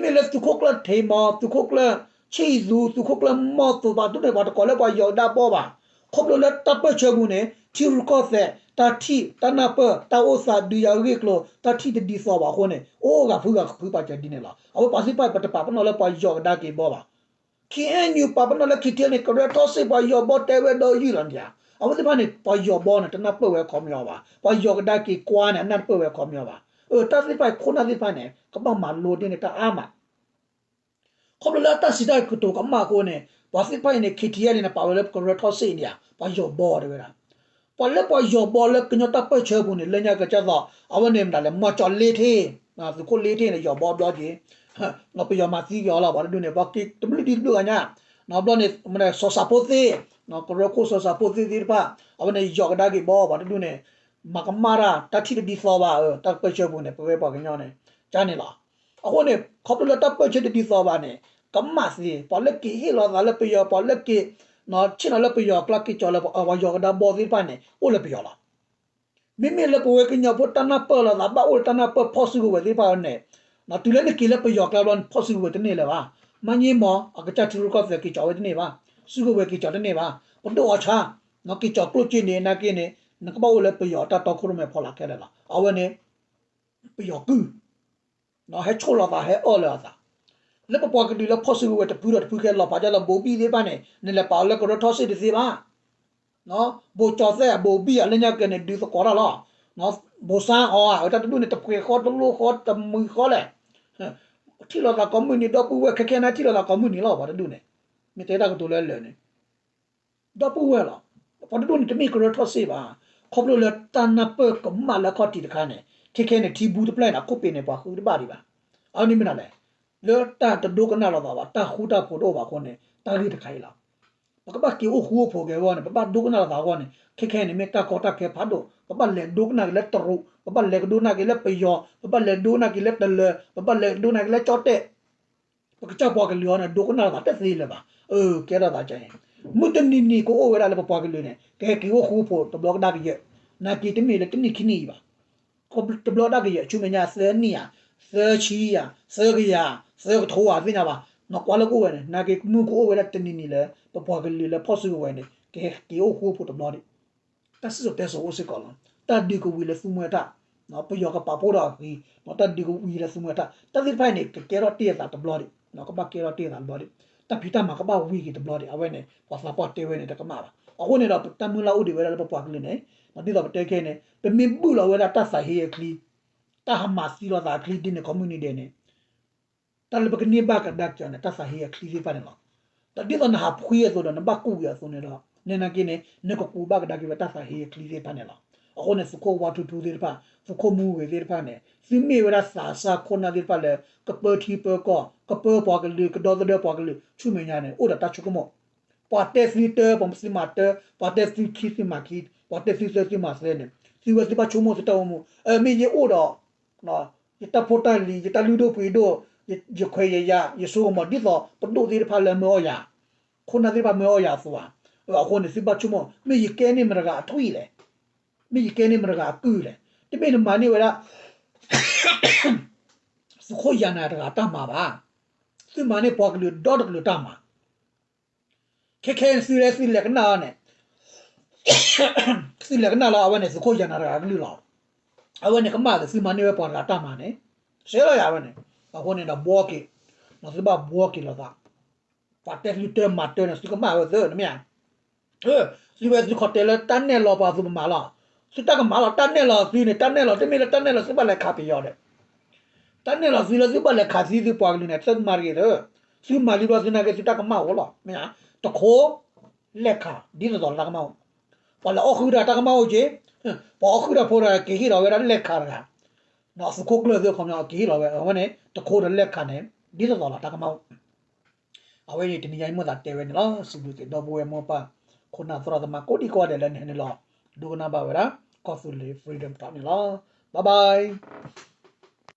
မ့ၢ်လၢသုးခိၣ်ကျၢၢ်ထံးမီၤ, သုးခိၣ်ကျၢၢ်ဆံၣ်သူ, သုးခိၣ်ကျၢၢ်မီၢ်သိးဘၣ်ဒ်န့ၣ် ပှၤတကိးလၢပှၤယီၤကဒါဘီဘၣ်. ခီဖျိလၢတၢ်ပၢၢ်ဆၢပူၤန့ၣ် ထံရူၢ်ကီၢ်သဲး, တၢ်ထံၣ်, တၢ်နၢ်ပၢၢ်, တၢ်အိၣ်သးဒုးယၤဂ့ၢ်ကျိၤ, တၢ်ထံၣ်တဒ်သိးဘၣ်အဃိန့ၣ် အိၣ်ဂၤဖုဂၤဖုပာ်စၢၤဒ်န့ၣ်လီၤ. အဝဲပှၤသ့ၣ်တဖၣ်ပတပာ်ပနီၣ်လၢပှၤယီၤကဒါက့ၤဘီဘၣ်. KNU ပာ်ပနီၣ်လၢ KTLA န့ၣ် ကရၢထီၣ်စ့ၢ်ပှၤယီၤဘီတဲဝဲဒီးယုၢ်လီၤန့ၣ်ဧါ. အဝဲသ့ၣ်တဖၣ်န့ၣ် ပှၤယီၤဘီန့ၣ် တနၢ်ပၢၢ်ဝဲအခီပညီဘၣ်. ပှၤယီၤကဒါက့ၤကွါန့ၣ် အနၢ်တပၢၢ်ဝဲအခီပညီဘၣ်. အၢ တၢ်သ့ၣ်တဖၣ်အံၤခိၣ်နၢ်သ့ၣ်တဖၣ်န့ၣ် ကဘၣ်မၤလိဒ်န့ၣ်တၢ်အါမး ခီဖျိလၢတၢ်စံးတၢ်ကတိၤကမၣ်အဃိန့ၣ် ပှၤသ့ၣ်တဖၣ်အံၤန့ၣ် KTLA န့ၣ် ပာ်ဝဲလၢကရၢထီၣ်စ့ၢ်န့ၣ်ဧါ, ပှၤယီၤဘီတဲဝဲဒၣ်. ပှၤလၢပှၤယီၤဘီလၢကညီတၢ်ပၢၢ်ဆၢပူၤန့ၣ် လၢညါကစၢ်သိး အဝဲန့ၣ်မတၤလဲၣ် မီၤကၠီၤလ့ထ့, သုးခိၣ်လ့ထ့န့ၣ် ယီၤဘီဘျီက့ၤ, ပယီၤမၤသံက့ၤအီၤလီၤ ပှၤတဒူၣ်န့ၣ် ပှၤက့ၤတဘျုးဒံတဘျုးဂၤညါ, ဘျီန့ၣ် စီၤစးဖိသ့ၣ်, ကရၢခိၣ်စီၤစးဖိသ့ၣ်သ့ၣ်တဖၣ် အဝဲန့ၣ်ယီၤကဒါက့ၤဘီ ပှၤတဒူၣ်န့ၣ် မၤကမၣ်တၢ် တၢ်ထံၣ်တဒ်သိးဘၣ် တၢ်ပၢၢ်ဆၢပူၤန့ၣ် ပဝဲပှၤကညီန့ၣ် ကန့ၣ်လီၤ. အဃိန့ၣ် ခီဖျိလၢတၢ်ပၢၢ်ဆၢတဒ်သိးဘၣ်န့ၣ် ကမၣ်သ့, ပှၤလၢက့ၤဟ့ၣ်လီၤသးလၢပယီၤ ပှၤလၢက့ၤ ဆ့ၣ်နီၤလၢပယီၤကျါ က့ၤကၠီၤလၢပှၤယီၤကဒါဘီသ့ၣ်တဖၣ်န့ၣ် အိၣ်လၢပယီၤလီၤ. မ့မ့ၢ်လၢပဝဲကညီဖိတၢ်နၢ်ပၢၢ်လိာ်သး ဘၣ်အိၣ်လၢတၢ်နၢ်ပၢၢ်ဖီၣ်စုကဝဲၤသ့ၣ်တဖၣ်န့ၣ် တုၤလၢနက့ၤလၢပယီၤကျါဘျီ ဖီၣ်စုကဝဲၤတန့ၢ်လၢၤဘၣ်. မၤန့ၢ်မီၤ အကစၢ်ထံရူၢ်ကီၢ်သဲးက့ၤကၠီၤဝဲတန့ၢ်ဘၣ်, စုကဝဲၤက့ၤကၠီၤတန့ၢ်ဘၣ်, ပဒိၣ်အီၣ်ဆါ က့ၤကၠီၤကျိၣ်စ့န့ၣ် နာ်က့န့ၣ် နကဘၣ်အိၣ်လၢပယီၤတၢ်တီခိၣ်ရိၣ်မဲဖီလာ်ခဲလၢာ်လီၤ. အဝဲန့ၣ် ပယီၤကုၢ် ဟဲဆိၣ်လီၤသး ဟဲအၢၣ်လီၤအသး လၢပပှၤကလုာ်လၢဖီၣ်စုကဝဲၤတဖုဒီးတဖုခဲလီၤ ပာ်ဒ်လၢဘိၤဘံၣ်သ့ၣ်တဖၣ်န့ၣ် နလဲၤပာ်အီၤလၢကရၢထီၣ်စ့ၣ်တသ့ဘၣ်. ဘိၤကၠီၤသဲး ဘိၤဘံၣ် အလၢညါကဲန့ၣ် ဒုးသကိးတၢ်လီၤ. ဘိၤစါအီၤ အတၢ်တဒူၣ်န့ၣ် တပှဲၤဃီတလိဃီတမုာ်ဃီလဲၣ်. ထံၣ်လိာ်သးကိးမုၢ်နံၤ ဒီပုၢ်ဝဲၢ် ခဲခဲန့ၣ် ထံၣ်လိာ်သးကိးမုၢ်နံၤလီၤ ပှၤတဒူၣ်န့ၣ် မ့ၢ်တဲတၢ်ကတိၤလၢလၢာ်န့ၣ် ဒီပုၢ်ဝဲၢ်လီၤ. ပှၤတဒူၣ်န့ၣ် တမ့ၢ်ကရၢထီၣ်စ့ၣ်ဘၣ်. ခီဖျိလၢတၢ်နၢ်ပၢၢ်ကမၣ်လၢအခီၣ်ထံးတခါန့ၣ် ခဲခဲန့ၣ် ထံဘူးတဖျၢၣ်န့ၣ် အခိၣ်ပ့ၤန့ၣ် ပှၤဃုတဘၣ်ဒံးဘၣ်. အဝဲန့ၣ်မ့ၢ်ဒ်လဲၣ်, လၢတၢ်တဒိကနၣ်လိာ်သးဘၣ် တၢ်ဃူတၢ်ဖိးတအိၣ်ဘၣ်အဃိန့ၣ် တၢ်ဂ့ၢ်တခါအံၤလီၤ. ပကဘၣ်က့ၤအိၣ်ဃူအိၣ်ဖိးက့ၤအဂီၢ်န့ၣ် ပဘၣ်ဒိကနၣ်လိာ်သးအဂီၢ်န့ၣ် ခဲခဲန့ၣ် မ့ၢ်တၢ်ကီတၢ်ခဲဖးဒိၣ် ပဘၣ်လဲၤဒိကနၣ်က့ၤလၢတရူး ပဘၣ်လဲၤကဒိကနၣ်က့ၤလၢပယီၤ ပဘၣ်လဲၤကဒိကနၣ်က့ၤလၢတလၢၤ ပဘၣ်လဲၤကဒိကနၣ်က့ၤလၢကၠီၣ်တဲၣ် ပကစၢ်ပှၤကလုာ်အံၤန့ၣ် ဒိကနၣ်လိာ်သးတသ့လၢၤဘၣ်. အၢ ကဲထီၣ်သးကဲအံၤ မုၢ်တနံၤနံၤကအိၣ်ဝဲဒၣ်လၢပပှၤကလုာ်န့ၣ် ကဟဲက့ၤအိၣ်ဃူအိၣ်ဖိးတဘျီကဒါကယဲၢ်, နာ်က့တမ့ၢ်လၢတနံၣ်ခံနံၣ်အံၤဘၣ်. တဘျီကဒါကယဲၢ် ဆူမဲာ်ညါ သၢနံၣ်ဧါ, သၢဆံဧါ, သၢကယၤ, သၢကထိဧါ သ့ၣ်ညါဘၣ်. နကွၢ်လၢကအိၣ်ဝဲန့ၣ် နာ်က့မုၢ်ကအိၣ်ဝဲဒၣ်တနံၤနံၤလၢ ပပှၤကလုာ်လၢဖီၣ်စုကဝဲၤန့ၣ် ကဟဲက့ၤအိၣ်ဃူအိၣ်ဖိးတဘျီဒံး တၢ်စံၣ်စိၤတဲစိၤအိၣ်စ့ၢ်ကီးလီၤ. တၢ်ဒုးကဝံၤလၢသုမှဲတၢ်, ပယီၤကပာ်ဖှိၣ်ထီၣ်အဂ့ၤ, တၢ်ဒုးကဝံၤလၢသုမှဲတၢ်, တၢ်သ့ၣ်တဖၣ်အံၤန့ၣ် ကကဲထီၣ်တ့ၢ်အသးတဘျီဒံး, ကဘၣ်ကဲထီၣ်တ့ၢ်အသးတဘျီဒံး, တၢ်ဖံးတၢ်မၤကဘၣ်ဝံၤက့ၤတဘျီဒံး, အဝဲန့ၣ် ပှၤသးပှၢ်တဲဝဲန့ၣ်တကမၣ်ဘၣ်. အဃိန့ၣ်ဒီး ပတၢ်မုၢ်လၢ်အိၣ်ဒံးဝဲဒၣ်လၢပပှၤကလုာ်န့ၣ်, ဒ်သိးပတဲခဲအံၤန့ၣ် ပမ့ၢ်ဘုၣ်လီၤဝဲဒၣ်တၢ်သးဟ့အချံ, တၢ်ဟးမၤသံလိာ်သးအချံဒ်န့ၣ် ခီမုၢ်နံၤဒဲးန့ၣ် တၢ်လၢပကန့ၢ်ဘၣ်ကဒါက့ၤန့ၣ် တၢ်သးဟ့အချံသ့ၣ်တဖၣ်န့ၣ်လီၤ. ဒီးဒ်သိးနဟးဖှံအသိးဒီး နဘၣ်ကူးက့ၤအသိးန့ၣ်ဒီး နနာ်က့န့ၣ် နကကူးဘၣ်ကဒါက့ၤဝဲတၢ်သးဟ့အချံသ့ၣ်တဖၣ်န့ၣ်လီၤ. အဃိန့ၣ် သုးခိၣ်ဝါထူထူသ့ၣ်တဖၣ် သုးခိၣ်မူဂ့ၤသ့ၣ်တဖၣ်န့ၣ် သုမ့ၢ်ဝဲဒၣ်သးစၢ်ခိၣ်နၢ်သ့ၣ်တဖၣ်လၢ ကပၢထံပၢကီၢ် ကပၢပှၤကလုာ် ကဒီသဒၢပှၤကလုာ် ဆူမဲာ်ညါန့ၣ် အိၣ်ဒီးတၢ်ဆိကမိၣ်, ပှၤတဲသုတၢ် ပှၤသုမၤတၢ် ပှၤတဲသုခံသုမၤခံ ပှၤတဲသုသၢသုမၤသၢန့ၣ် သုဝဲသုဘၣ်ဆိကမိၣ်သုတၢ်အိၣ်မူ, မ့ၢ်ယအိၣ်ဒီး ယတၢ်ဖိတၢ်လံၤ ယတၢ်လုၢ်ဒိၣ်ပှ့ၤဒိၣ် ယခွဲးယယာ် ယစိကမီၤ ဒ်သိးပဒိၣ်သ့ၣ်တဖၣ်လၢမၢအီၣ်ယၤ, ခိၣ်နၢ်သ့ၣ်တဖၣ်မၢအီၣ်ယၤအသိးဧါ. အဃိန့ၣ် သုဘၣ်ဆိကမိၣ် မ့ၢ်ယကဲန့ၢ်မတၤတဂၤအထွံၣ်လဲၣ်, မ့ၢ်ယကဲန့ၢ်မတၤတဂၤအကုၢ်လဲၣ်. တမ့ၢ်နမၤန့ၢ်ဝဲဒၣ် သုးခိၣ်ယၤနၤတဂၤတၢ်မၤဘၣ်. သုမၤန့ၢ်ပှၤကလုာ်ဒီတကလုာ်တၢ်မၤ. ခဲခဲသုလဲၤသုလဲၤကနၣ်အီၤန့ၣ် သုလဲၤကနၣ်လီၤ အဝဲန့ၣ် သုးခိၣ်ယၤနၤတဂၤအကလုၢ်လီၤ. အဝဲန့ၣ်ကမၣ်လၢသုမၤန့ၢ်ဝဲပှၤတဂၤတၢ်မၤန့ၣ် စဲလီၤယၤဝဲန့ၣ်. အဃိန့ၣ်ဒီးဘှီက့ၤ, သုဘၣ်ဘှီက့ၤလိာ်သး, ပှၤတဲသုတၢ်မၤတၢ်န့ၣ် သုကမၣ်ဝဲသၢနမ့ၢ်ဧါ. သုဝဲသုခီတဲလၢတၢ်နဲၣ်လီၤပှၤသုပမၤလီၤ. သုတၢ်ကမၣ်လီၤ တၢ်နဲၣ်လီၤသုန့ၣ် တၢ်နဲၣ်လီၤ တမ့ၢ်လၢတၢ်နဲၣ်လီၤသုဘၣ်လဲၤခးပယီၤဒီး တၢ်နဲၣ်လီၤသုလၢသုဘၣ်လဲၤခးသံသုပှၤကလုာ်န့ၣ် သုမၤတဂ့ၤသၢ. သုမၤလံဘျီသုနာ်က့သုတၢ်ကမၣ်အိၣ်လီၤ မ့ၢ်ဧါ. တခိၣ် လဲၤခး ဒ်သိးသိးလီၤတၢ်ကမၣ်အိၣ်. ပှၤလဲၤအီၣ်ဃုာ်တၢ်တၢ်ကမၣ်အိၣ်က့ၤ, ပှၤအီၣ်ဃုာ်တၢ်ဖိတဂၤက့ၤဟ့ၣ်လီၤဝဲဒၣ်လဲၤခးတဂၤ, သုးခိၣ်ကျၢၢ်သုခီပညီက့ၤဟ့ၣ်လီၤဝဲ အဝဲန့ၣ် တခိၣ်ဒီးလဲၤခးန့ၣ် ဒ်သိးသိးလီၤတၢ်ကမၣ်အိၣ်. အဝဲန့ၣ်တနံၤညါအံၤမိၢ်သးတဲဝဲန့ၣ်လီၤ. စံးဘျုးက့ၤဒီပုၢ်ဝဲၢ်မိၢ်ပၢ် ခိၣ်နၢ်သရၣ်သမါကိးဒံကိးဂၤဒဲးလၢနဟဲနုာ်လီၤ ဒိကနၣ်ဘၣ်ဝဲဒၣ် ကီၢ်သူလ့ၤ Freedom Talk န့ၣ်လီၤ. Bye bye.